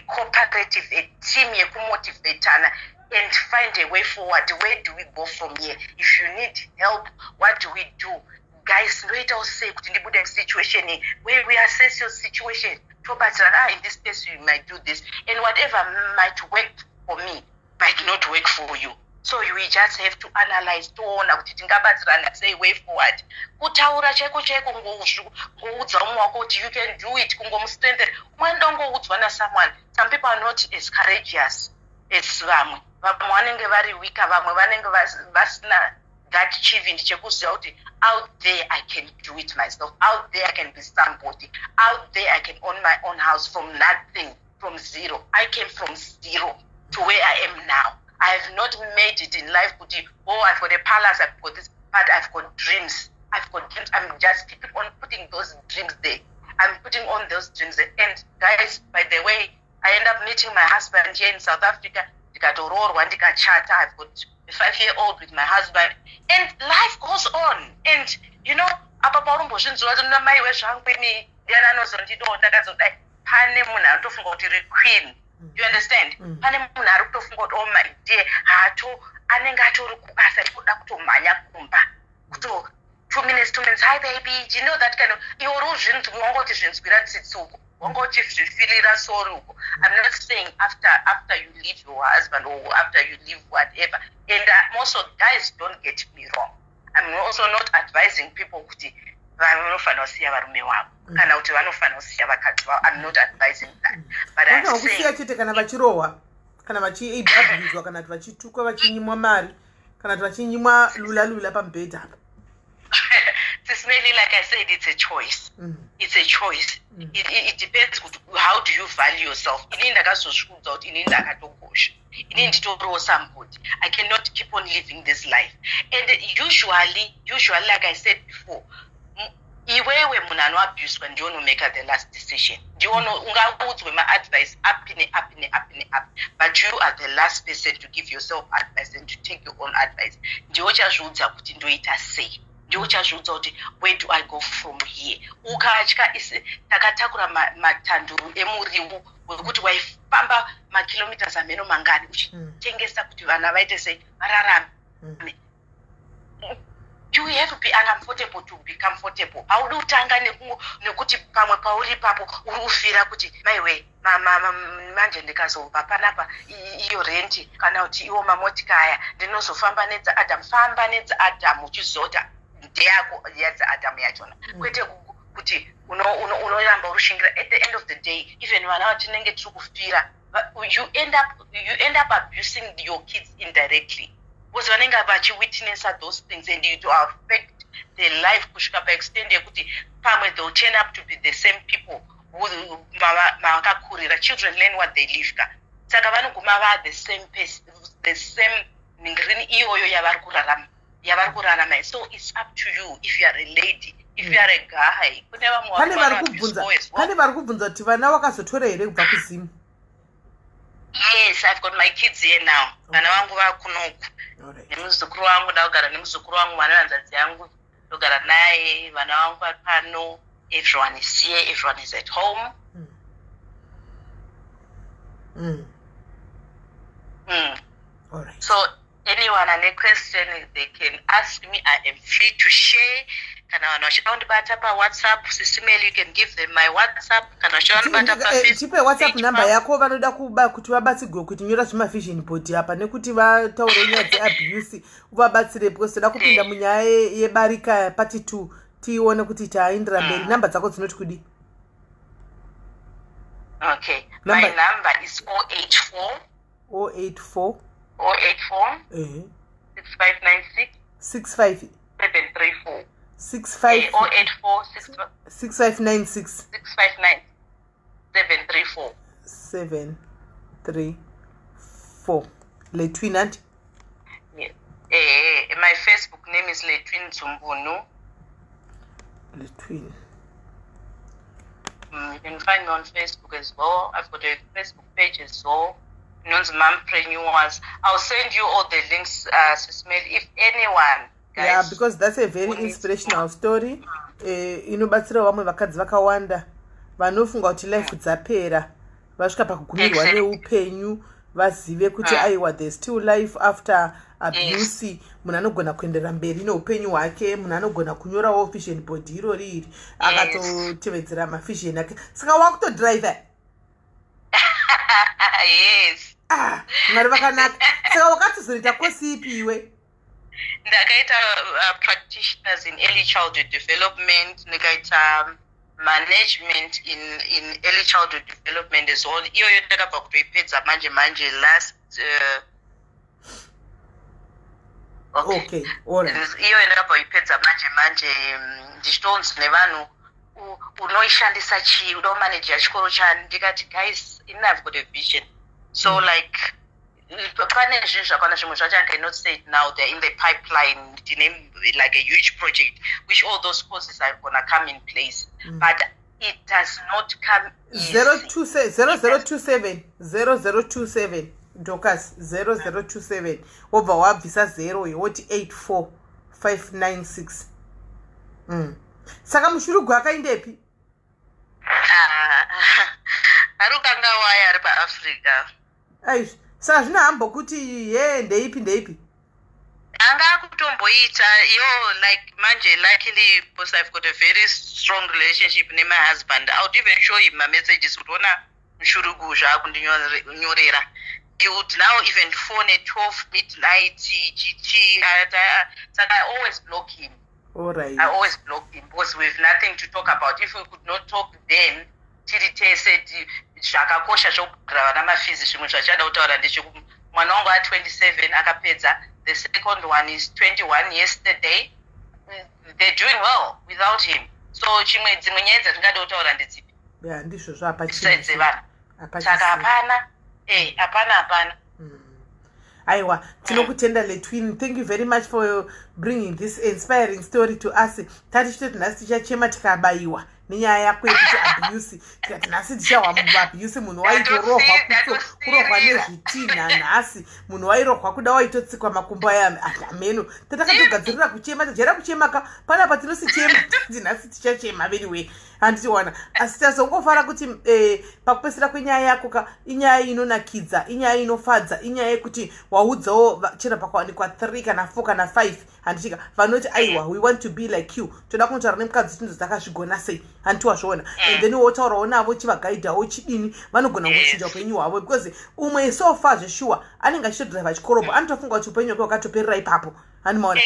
B: cooperative, a team yekumotivatana and find a way forward. Where do we go from here? If you need help, what do we do? Guys, ndoitawo sei kuti ndibude musituation iyi? Where we assess your situation, tobatsirana. Ah, in this case you might do this, and whatever might work for me might not work for you. So we just have to analyze, toona kuti tingabatsirana sei, way forward. Kutaura chaiko chaiko, ngoudza umwe wako kuti you can do it, kungomustrengthen. Umwe anoda kungoudzwa nasomeone. Some people are not as courageous as vamwe. Vamwe vanenge vari weaker, vamwe vanenge vasina that chivindi chekuziva kuti out there I can do it myself, out there I can be somebody, out there I can own my own house from nothing, from zero. I came from zero to where I am now. I have not made it in life kuti, oh, I've got a palace, I've got this, but I've got dreams. I've got dreams. I'm just keeping on putting those dreams there. I'm putting on those dreams there. And guys, by the way, I end up meeting my husband here in South Africa. Ndikatoroorwa, ndikachata. I've got a 5-year-old with my husband, and life goes on. And apa paurombozvinzwa kuti namai wezvangu ini, ndiani anozondidawo ndakazodai? Pane munhu anotofunga kuti uri queen, you understand? Pane munhu ari kutofunga kuti, oh my dear, hato anenge atori kubasa, ikuda kutomhanya kumba kuto 2 minutes, 2 minutes, "Hi baby." Do you know that kind of, iwe uri uzvinzwi, wanga uchizvinzwira tsitsi uko, wanga uchizvifirira sorry uko. I'm not saying after you leave your husband or after you leave whatever. And also guys, don't get me wrong, I'm also not advising people kuti vanofanira kusiya varume vavo kana kuti vanofanira kusiya vakadzi vavo. I'm not advising that, but I'm
A: kusiya chete kana vachirohwa, kana vachiabhuzwa, kana kuti vachitukwa, vachinyimwa mari, kana kuti vachinyimwa lula lula pamubhedha apa.
B: Sis Melly, like I said, it's a choice. It's a choice. It depends kuti how do you value yourself. Inini ndakazozviudza kuti inini ndakatokosha, inini nditoriwo somebody. I cannot keep on living this life. And usually, like I said before, iwewe munhu anoabuswa ndiwe unomaka the last decision. Ndiwe ungaudzwe maadvice api neapi neapi neapi, but you are the last person to give yourself advice and to take your own advice. Ndiwe uchazviudza kuti ndoita sei, ndiwe uchazviudza kuti where do I go from here. Ukatya, takatakura matanduru emuriwo wekuti waifamba makilometers ameno mangani uchitengesa kuti vana vaite sei, vararame. You have to be uncomfortable to be comfortable. Haudi kutanga nekuti pamwe pauri ipapo uri kufira kuti maiwe, manje ndikazobva panapa, iyo renti kana kuti iwo mamotika aya, ndinozofamba nedzaAdam. Famba nedzaAdam uchizota ndeyako yadzaAdam yachona, kwete kuti unoramba urushingira. At the end of the day, even vana vatinenge tiri kufira, you end up abusing your kids indirectly, because vanenge vachiwitnessa those things and it will affect their life kusvika paextent yekuti pamwe they'll turn up to be the same people mavakakurira. Children learn what they live ka. Saka vanoguma va the same person, the same nhingirini iyoyo yavari kurarama. So it's up to you, if you are a lady, if you are a guy. Kune vamwe
A: pane vari kubvunza, pane vari kubvunza kuti vana wakazotora here kubva kuZimu?
B: Yes, I've got my kids here now. Vana vangu vakunoku nemuzukuru wangu. Ndakugara nemuzukuru wangu, vana vanzadzi yangu ndogara naye. Vana vangu vari pano. Everyone is here, everyone is at home. So anyone ane question, they can ask me. I am free to share. Kana vanhu vachida kundibata paWhatsApp, Sis Melly, you can give them my WhatsApp. Kana vachida kundibata
A: paFacebook, WhatsApp number yako. Vanoda kuba kuti vabatsirwe kuti nyora zvimavision board apa nekuti vataure nyaya dzeabuse, uvabatsire, because toda kupinda munyaya yebarika part 2, tione kuti taindira mberi. Namba dzako dzinoti kudi?
B: Okay, my number is 084.
A: 084.
B: 084. 6596.
A: 65.
B: 734.
A: 65.
B: 084.
A: 6596.
B: 659 734.
A: 734. Letwin, anti?
B: Yes. My Facebook name is Letwin Zumbunu.
A: Letwin.
B: You can find me on Facebook as well. I've got a Facebook page as well, known as Mompreneurs. I'll send you all the links, Sis Melly, if anyone.
A: Guys, yeah, because that's a very inspirational story. Inobatsira vamwe vakadzi vakawanda vanofunga kuti life dzapera, vasvika pakugumirwa neupenyu, vazive kuti aiwa, there's still life after abuse. Munhu anogona kuenderera mberi neupenyu hwake. Munhu anogona kunyorawo vision board irori iri, akatotevedzera mavision ake. Saka wakutodriver?
B: Yes.
A: Ah, Mwari vakanaka. Saka wakatizoita kosi ipi iwe?
B: Ndakaita practitioners in early childhood development, ndikaita management in early childhood development as well. Iyoyo ndakabva kutoipedza manje manje last okay.
A: Okay, alright.
B: Iyoyo ndakabva kuipedza manje manje, ndichitonzi nevanhu, "Unoishandisa chii? Uda kumaneja chikoro chani?" Ndikati, "Guys, ini I've got a vision." So like pane zvinhu zvakawanda, zvimwe zvacho I cannot say it now, they're in the pipeline. Ndine like a huge project which all those courses are gonna come in place, but it does not come easy.
A: 0027, 0027, Dorcas, 0027, wobva wabvisa 0, woti 84596. Saka mushurugu akaindepi?
B: Ah, ari kukanga waya, ari paAfrica.
A: Aizvi, saka zvino hambokuti ye ndeipi ndeipi?
B: Anga akutomboita yo like manje. Luckily, because I've got a very strong relationship nemy husband, I would even show him mamessages kuti ona mushurugu zvaakundinyorera. He would now even phone at 12 midnight, chichi. Saka I always block him.
A: Alright.
B: I always block him because we've nothing to talk about. If we could not talk then tiri tese zvakakosha zvokubhadhara vana mafees, zvimwe zvachada kutaura ndechekuti mwana wangu a27 akapedza, the second one is 21 yesterday. They're doing well without him. So chimwe, dzimwe nyaya dzatingada kutaura ndedzipi
A: Ya, ndizvozvo,
B: besides dzevana?
A: Hapachina.
B: Saka hapana, hapana, hapana.
A: Aiwa, tinokutenda, Letwin. Thank you very much for bringing this inspiring story to us. Tati chitoti nhasi tichachema, tikabayiwa nenyaya yako yekuti abuse, tikati nhasi tichahwa abuse. Munhu waitorohwa, kurohwa nezvitinha nhasi, munhu wairohwa kuda waitotsikwa makumbo aya ameno. Tatakatogadzirira kuchema, tajaira kuchema ka panapa, tinosichema ti nhasi tichachema anyway, handitiwana. Asi tazongofara kuti pakupedzisira kwenyaya yako ka, inyaya inonakidza, inyaya inofadza, inyaya yekuti waudzawo chero pakawanikwa 3 kana 4 kana 5, handitika, vanoti, "Aiwa, we want to be like you, toda kunotaura nemukadzi tinzo dzakazvigona sei," handiti wazviona? And then wotaurawo navo, chivagaidhawo, chidini, vanogona kuchinja upenyu hwavo, because umwe so far zveshuwa anenge achitodhiraivha chikorobho, anotofunga kuti upenyu hwake hwakatoperera ipapo, handimaona?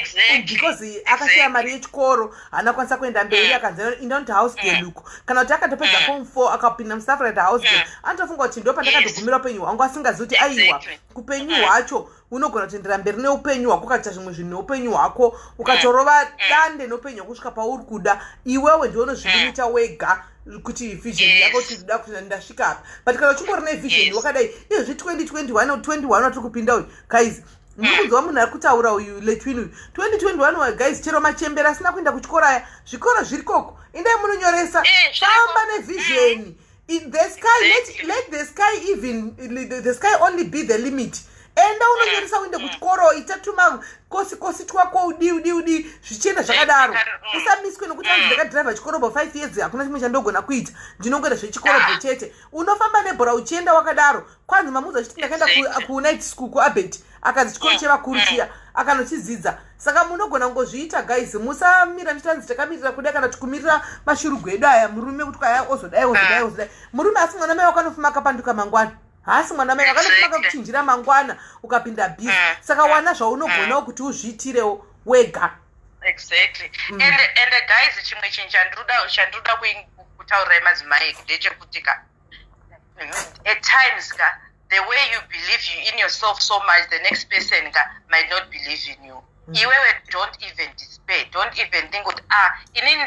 A: Because akashaya mari yechikoro, haana kukwanisa kuenda mberi, akanzi inda house girl uko, kana kuti akatopedza form 4 akapinda muSafrida house girl, anotofunga kuti ndo pandakatogumira upenyu hwangu, asingazivi kuti aiwa, upenyu hwacho unogona kutoendera mberi neupenyu hwako, ukaita zvimwe zvinhu neupenyu hwako, ukatorova dande neupenyu hwako kusvika pauri kuda iwewe. Ndiwe unozvilimita wega kuti vision yako kuti ndoda kuti ndasvika apa. But kana uchingori nevision wakadai, izvozvi 2021, 21 watiri kupinda uyu, guys, ndiri kunzwa munhu ari kutaura uyu, Letwin uyu, 2021, guys, chero machembera asina kuenda kuchikoro aya, zvikoro zviri koko, indai munonyoresa.
B: Zviriko.
A: Famba nevision. The sky, let the sky, even the sky only be the limit. Enda unonyoresa, uende kuchikoro, ita tuma kosi kosi twako, udi udi udi, zvichienda zvakadaro. Usamiswe nokuti anzi ndakadhiraivha chikorobho 5 years, hakuna chimwe chandogona kuita, ndinongoita zvechikorobho chete. Unofamba nebhora uchienda wakadaro. Kwanzi mamuudza achiti ndakaenda kunight school kuAbet, akanzi chikoro chevakuru chiya, akanochidzidza. Saka munogona kungozviita, guys. Musamira nditanzi takamirira kuda kana kuti kumirira mashurugu edu aya, murume kuti aya ozodai, ozodai, ozodai. Murume asi mwana mai wakanofuma akapanduka mangwana, haasi mwana mai wakanofuma akakuchinjira mangwana, ukapinda busy. Saka wana zvaunogonawo kuti uzviitirewo wega.
B: Exactly. And guys, chimwe chinhu chandinoda kutaurirai madzimai ndechekuti ka, at times ka, the way you believe you in yourself so much, the next person ka might not believe in you. Iwewe don't even despair, don't even think kuti, ah, inini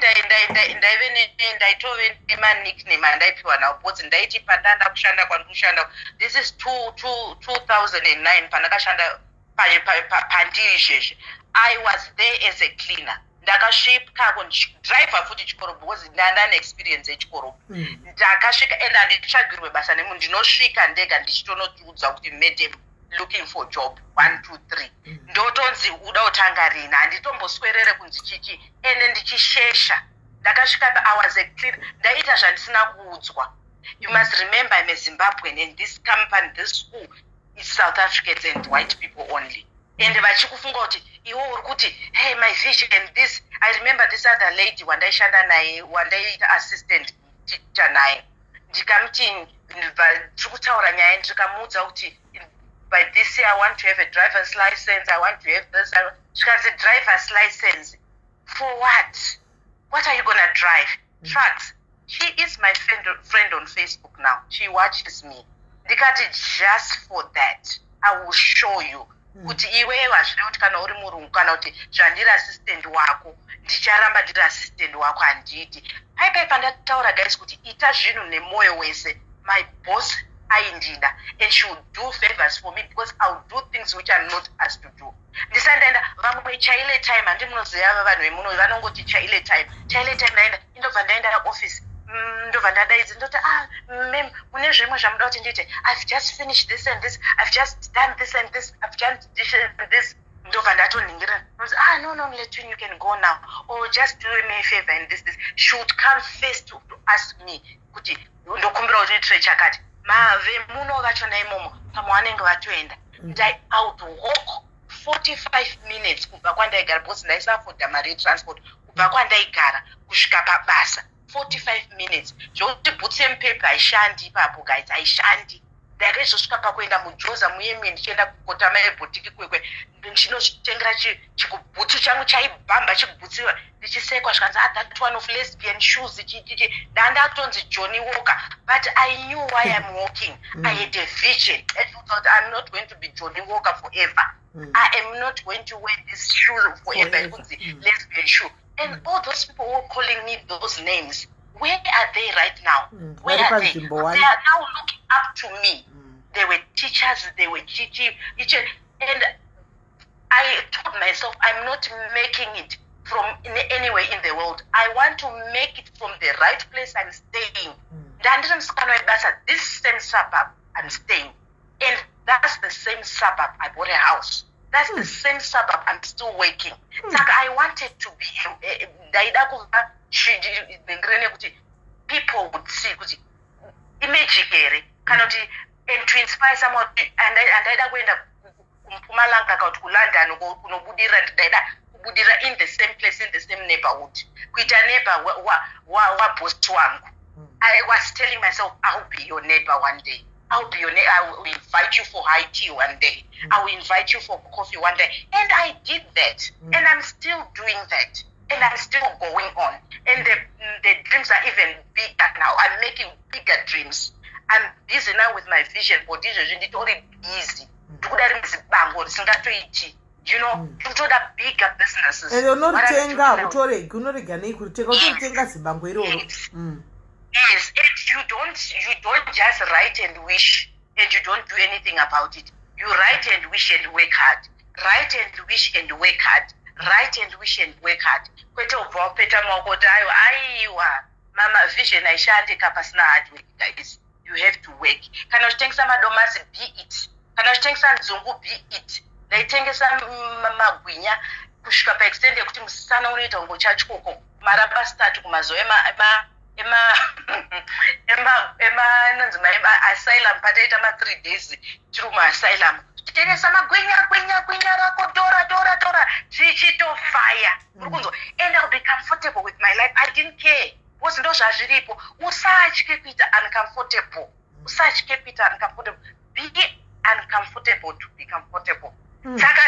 B: ndaitove nemanickname andaipiwa nawo, because ndaiti pandanda kushanda kwandiri kushanda, this is 2009, pandakashanda pandiri izvezvi, I was there as a cleaner. Ndakasvika driver futi chikoro, because ndandane experience yechikoro. Ndakasvika and handitsvagirwe basa nemunhu, ndinosvika ndega ndichitonotiudza kuti, "Madam, looking for job, one two three." Ndotonzi, "Uda kutanga rini?" Handitomboswerere kunzi chichi, ende ndichishesha. Ndakasvika, I was a cleaner, ndaita zvandisina kuudzwa. You must remember, I'm a Zimbabwean and this company, this school is South Africans and white people only, and vachikufunga kuti iwe uri kuti, "Hey, my vision, this." I remember this other lady wandaishanda naye, wandaiita assistant teacher naye, ndikamuti, tiri kutaura nyaya, ndikamuudza kuti By this year I want to have a driver's license, I want to have this." Zvikanzi, "Driver's license for what? What are you gonna drive? Trucks?" She is my friend on Facebook now. She watches me. Ndikati, "Just for that I will show you kuti iwewe hazvida kuti kana uri murungu kana kuti zvandiri assistant wako, ndicharamba ndiri assistant wako." Handiti paipai pandataura, guys, kuti ita zvinhu nemwoyo wese. My boss aindida and she would do favors for me because I would do things which are not asked to do. Ndisati ndaenda, vamwe chaile time, handi munoziva vanhu vemuno vanongoti chaile time, chaile time. Ndaenda, indobva ndaenda office, ndobva ndadaidzi, ndoti, "Ah, ma'am, mune zvimwe zvamuda kuti ndiite? I've just finished this and this, I've just done this and this, I've done this and this." Ndobva ndatoningira, "Ah, no, Letwin, you can go now," or, "Just do me a favor and this, this." She would come first to ask me kuti, "Ndokumbira kuti uitire chakati." Mavemuno vachona imomo pamwe vanenge vatoenda. I would walk 45 minutes kubva kwandaigara because ndaisaafforda mari yetransport, kubva kwandaigara kusvika pabasa 45 minutes, zvokuti bhutsu yemupepa haishandi ipapo, guys, haishandi. Ndakaizosvika pakuenda muJoza muyemwe, ndichienda kukotama ebhotiki kwekwe, ndichinozvitengera chikubhutsu changu chaibhamba chikubhutsiwa, ndichisekwa, zvikanzi, "Ah, that one of lesbian shoes." Chichichi ndandatonzi Johnny Walker, but I knew why I'm walking. I had a vision that I'm not going to be Johnny Walker forever. I am not going to wear this shoe forever, kunzi lesbian shoe. And all those people who were calling me those names, where are they right now? Where are they? They are now looking up to me. They were teachers, they were chichi, and I told myself, I'm not making it from anywhere in the world. I want to make it from the right place I'm staying. Ndandiri musikana webasa. This same suburb I'm staying, and that's the same suburb I bought a house, that's the same suburb I'm still working. Saka I wanted to be, ndaida kuva ndingire nekuti people would see kuti imagic here kana kuti, and to inspire someone. Andaida kuenda kuMpumalanga kana kuti kuLondon kunobudirira, ndaida kubudirira in the same place, in the same neighborhood, kuita neighbor waboss wangu. I was telling myself, "I'll be your neighbor one day. I'll be your I will invite you for high tea one day. I will invite you for coffee one day." And I did that. And I'm still doing that. And I'm still going on. And the dreams are even bigger now. I'm making bigger dreams. I'm busy now with my vision board. Izvozvi nditori busy. Ndikuda rimwe zibango risingatoiti. Ndikutoda bigger businesses.
A: Ende unoritenga, utoregi, unorega nei kuritenga? Utoritenga zibango iroro.
B: Yes, and you don't just write and wish and you don't do anything about it. You write and wish and work hard. Write and wish and work hard. Write and wish and work hard. Kwete ubva wapeta maoko kuti aiwa, aiwa, mama, vision haishandi ka pasina hard work, guys. You have to work. Kana uchitengesa madomasi, be it. Kana uchitengesa nzungu, be it. Ndaitengesa magwinya kusvika paextent yekuti musana unoita kunge uchatyoko marabastatu kumazuva ema inonzi asylum, pataita ma3 days tiri muasylum, titengesa magwinya, gwinya, gwinya rako, tora, tora, tora, tichitofaya. Uri kunzwa? And I'll be comfortable with my life. I didn't care because ndo zvazviripo. Usatye kuita uncomfortable, usatye kuita uncomfortable. Be uncomfortable to be comfortable. Saka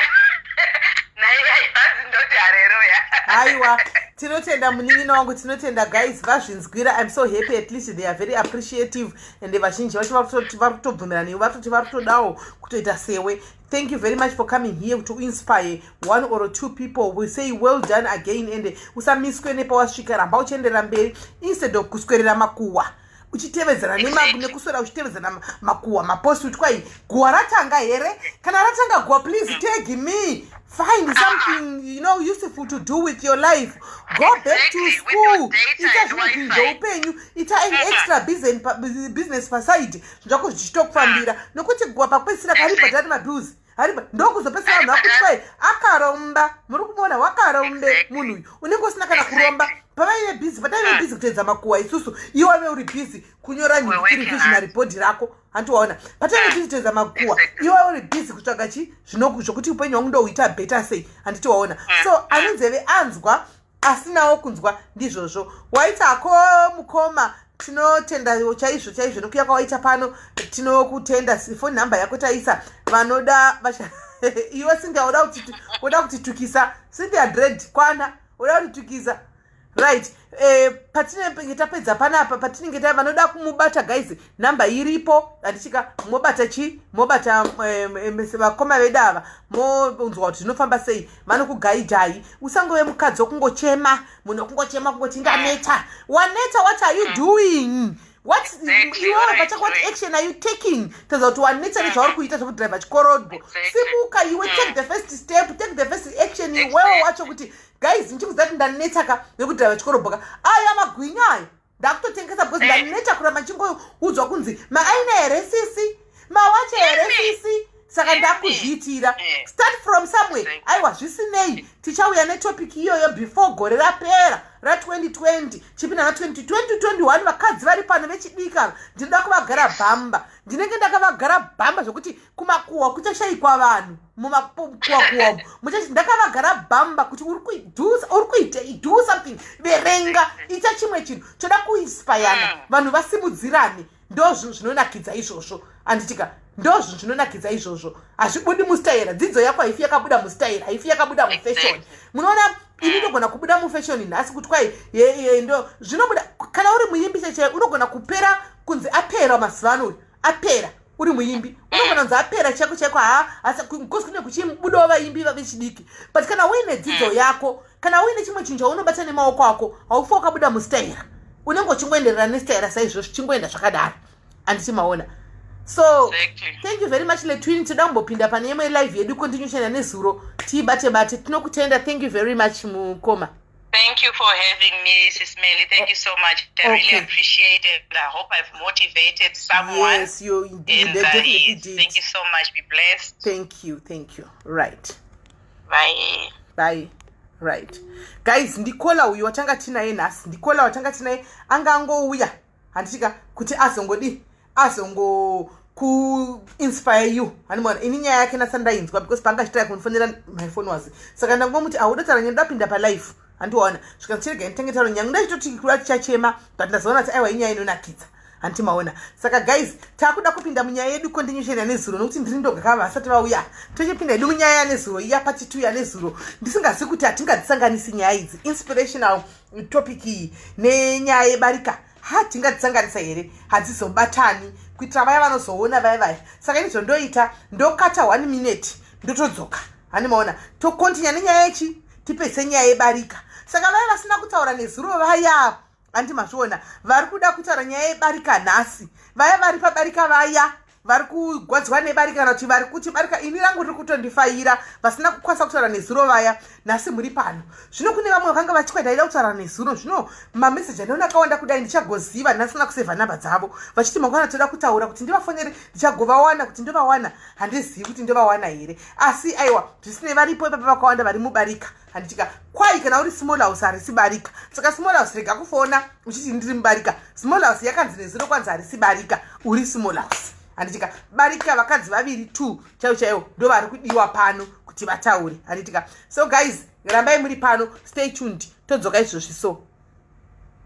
B: naivanzi ndoti hareruya.
A: Haiwa, tinotenda, munin'ina wangu, tinotenda. Guys, vazvinzwira. I'm so happy. At least they are very appreciative and vazhinji vacho vari kutobvumira newe, vari kutoti vari kutodawo kutoita sewe. Thank you very much for coming here to inspire one or two people. We say well done again, and usamiswe nepawasvika, ramba uchienderera mberi instead of kuswerera makuhwa, uchitevedzana nekuswera uchitevedzana makuhwa, maposti kuti kwai guhwa ratanga here. Kana ratanga guhwa, please tag me. Find something useful to do with your life. Go back to school, ita zvimwe zvinhu zveupenyu, ita an extra business paside, zvinhu zvako zvichitokufambira, nokuti guhwa pakupedzisira karibhadhari mabills, hariba ndokuzopedzisira vanhu vakuti kwai akaromba. Muri kumuona, wakarombe munhu uyu. Unenge usina kana kuromba. Pavaive busy, pataive busy kuteedza makuhwa isusu, iwave uri busy kunyora visionary board rako, handiwaona? Pataive busy kuteedza makuhwa, iwave uri busy kutsvaga chi zvokuti upenyu hwangu ndohuita better sei, handiti waona? So ane nzeve anzwa, asinawo kunzwa ndizvozvo. Waitako mukoma. Tinotenda chaizvo chaizvo nekuya kwawaita pano. Tinokutenda. Phone number yako taisa. Vanoda iwe Cynthia, uda kutitukisa. Cynthia Dread, kwana, uda kutitukisa. Right, patinenge tapedza panapa, patinenge ta vanoda kumubata, guys, namba iripo, handichika? Mobata chi mobata vakoma vedu ava, monzwa kuti zvinofamba sei. Vanokugaidhai. Usangove mukadzi wokungochema, munhu wokungochema, kungoti ndaneta. Waneta, what are you doing? What iwewe pachako, what action are you taking? Taza kuti wanetsa nezvauri kuita zvekudhiraivha chikorobho. Simuka iwe, take the first step, take the first action iwewe wacho, kuti guys, ndichikuziva kuti ndanetsa ka nekudhiraivha chikorobho ka. Aya magwinya aya ndakutotengesa because ndaneta kuramba ndichingoudzwa kunzi maaina here sisi, mawacha here sisi. Saka ndakuzviitira. Start from somewhere. Aiwa, zvisinei, tichauya netopic iyoyo before gore rapera ra2020, chipinda na2021. Vakadzi vari pano vechidiki ava, ndinoda kuvagara bhamba. Ndinenge ndakavagara bhamba zvokuti kumakuhwa kuchashayikwa vanhu. Mumakuhwakuhwa muchachi ndakavagara bhamba kuti uri kuita, do something, verenga, ita chimwe chinhu. Toda kuinspayana, vanhu vasimudzirane. Ndo zvinhu zvinonakidza izvozvo, handitika? Ndo zvinhu zvinonakidza izvozvo. Hazvibudi mustaira. Dzidzo yako haifi yakabuda mustaira, haifi yakabuda mufashion. Munoona, ini ndogona kubuda mufashion nhasi kuti kwai ndo zvinobuda. Kana uri muimbi chechai, unogona kupera kunzi apera mazuva ano uyu apera. Uri muimbi, unogona kunzi apera chaiko chaiko, ha, because kune kuchibudawo vaimbi vechidiki. But kana uine dzidzo yako, kana uine chimwe chinhu chaunobata nemaoko ako, haufi wakabuda mustaira. Unenge uchingoenderera nestaira saizvozvo, chingoenda zvakadaro, handiti maona? So thank you very much, Letwin. Toda kumbopinda pane imwe live yedu, continuation yanezuro, tiibate bate. Tinokutenda. Thank you very much, mukoma.
B: Thank you for having me, Sis Melly. Thank you so much. I really appreciate it. I hope I've motivated someone.
A: Yes, you
B: And,
A: definitely
B: yes,
A: did.
B: Thank you so much. Be blessed.
A: Thank you, thank you. Right.
B: Bye.
A: Bye. Right, guys, ndicaller uyu watanga tinaye nhasi. Ndicaller watanga tinaye, anga angouya, handitika, kuti azongodi azongo kuinspire you, hanimona? Ini nyaya yake nasandainzwa because panga achitaya kundifonera, my phone was, saka ndangomuti auda taura nyaya, ndapinda palive, handiwaona? Zvikanzi chirega nditenge taura nyangu. Ndachitoti kuda tichachema, but ndazoona kuti aiwa, inyaya inonakidza, handiti maona? Saka guys, taakuda kupinda munyaya yedu, continuation yanezuro, nokuti ndiri ndoga kava vasati vauya. Tochipinda hedu munyaya yanezuro iya, part 2 yanezuro. Ndisingazivi kuti hatingadzisanganisi nyaya idzi, inspirational topic iyi nenyaya yebarika, hatingadzisanganisa here? Hadzizobatani, kuitira vaya vanozoona vaya vaya. Saka ini zvondoita, ndokata one minute, ndotodzoka, hani maona? Tokontinya nenyaya yechi, tipedze nyaya yebarika. Saka vaya vasina kutaura nezuro vaya, handi mazviona, vari kuda kutaura nyaya yebarika nhasi, vaya vari pabarika, vaya vari kugwadzwa nebarika, kana kuti vari kuti barika ini rangu riri kutondifaira, vasina kukwanisa kutaura nezuro vaya, nhasi muri pano. Zvino kune vamwe vakanga vachikwa ndaida kutaura nezuro. Zvino mameseji andiona akawanda kudai, ndichagoziva ndasina kusevha namba dzavo, vachiti mangwana toda kutaura, kuti ndivafonere, ndichagovawana, kuti ndovawana, handizivi kuti ndovawana here. Asi aiwa, zvisinei, varipo ipapa vakawanda vari mubarika, handitika? Kwai kana uri small house, harisi barika. Saka small house, rega kufona uchiti ndiri mubarika. Small house yakanzi nezuro, kwanzi harisi barika, uri small house, handitika? Barika vakadzi vaviri, two chaivo chaivo, ndo vari kudiwa pano kuti vataure, handitika? So guys, rambai muri pano, stay tuned, todzoka izvozvi. So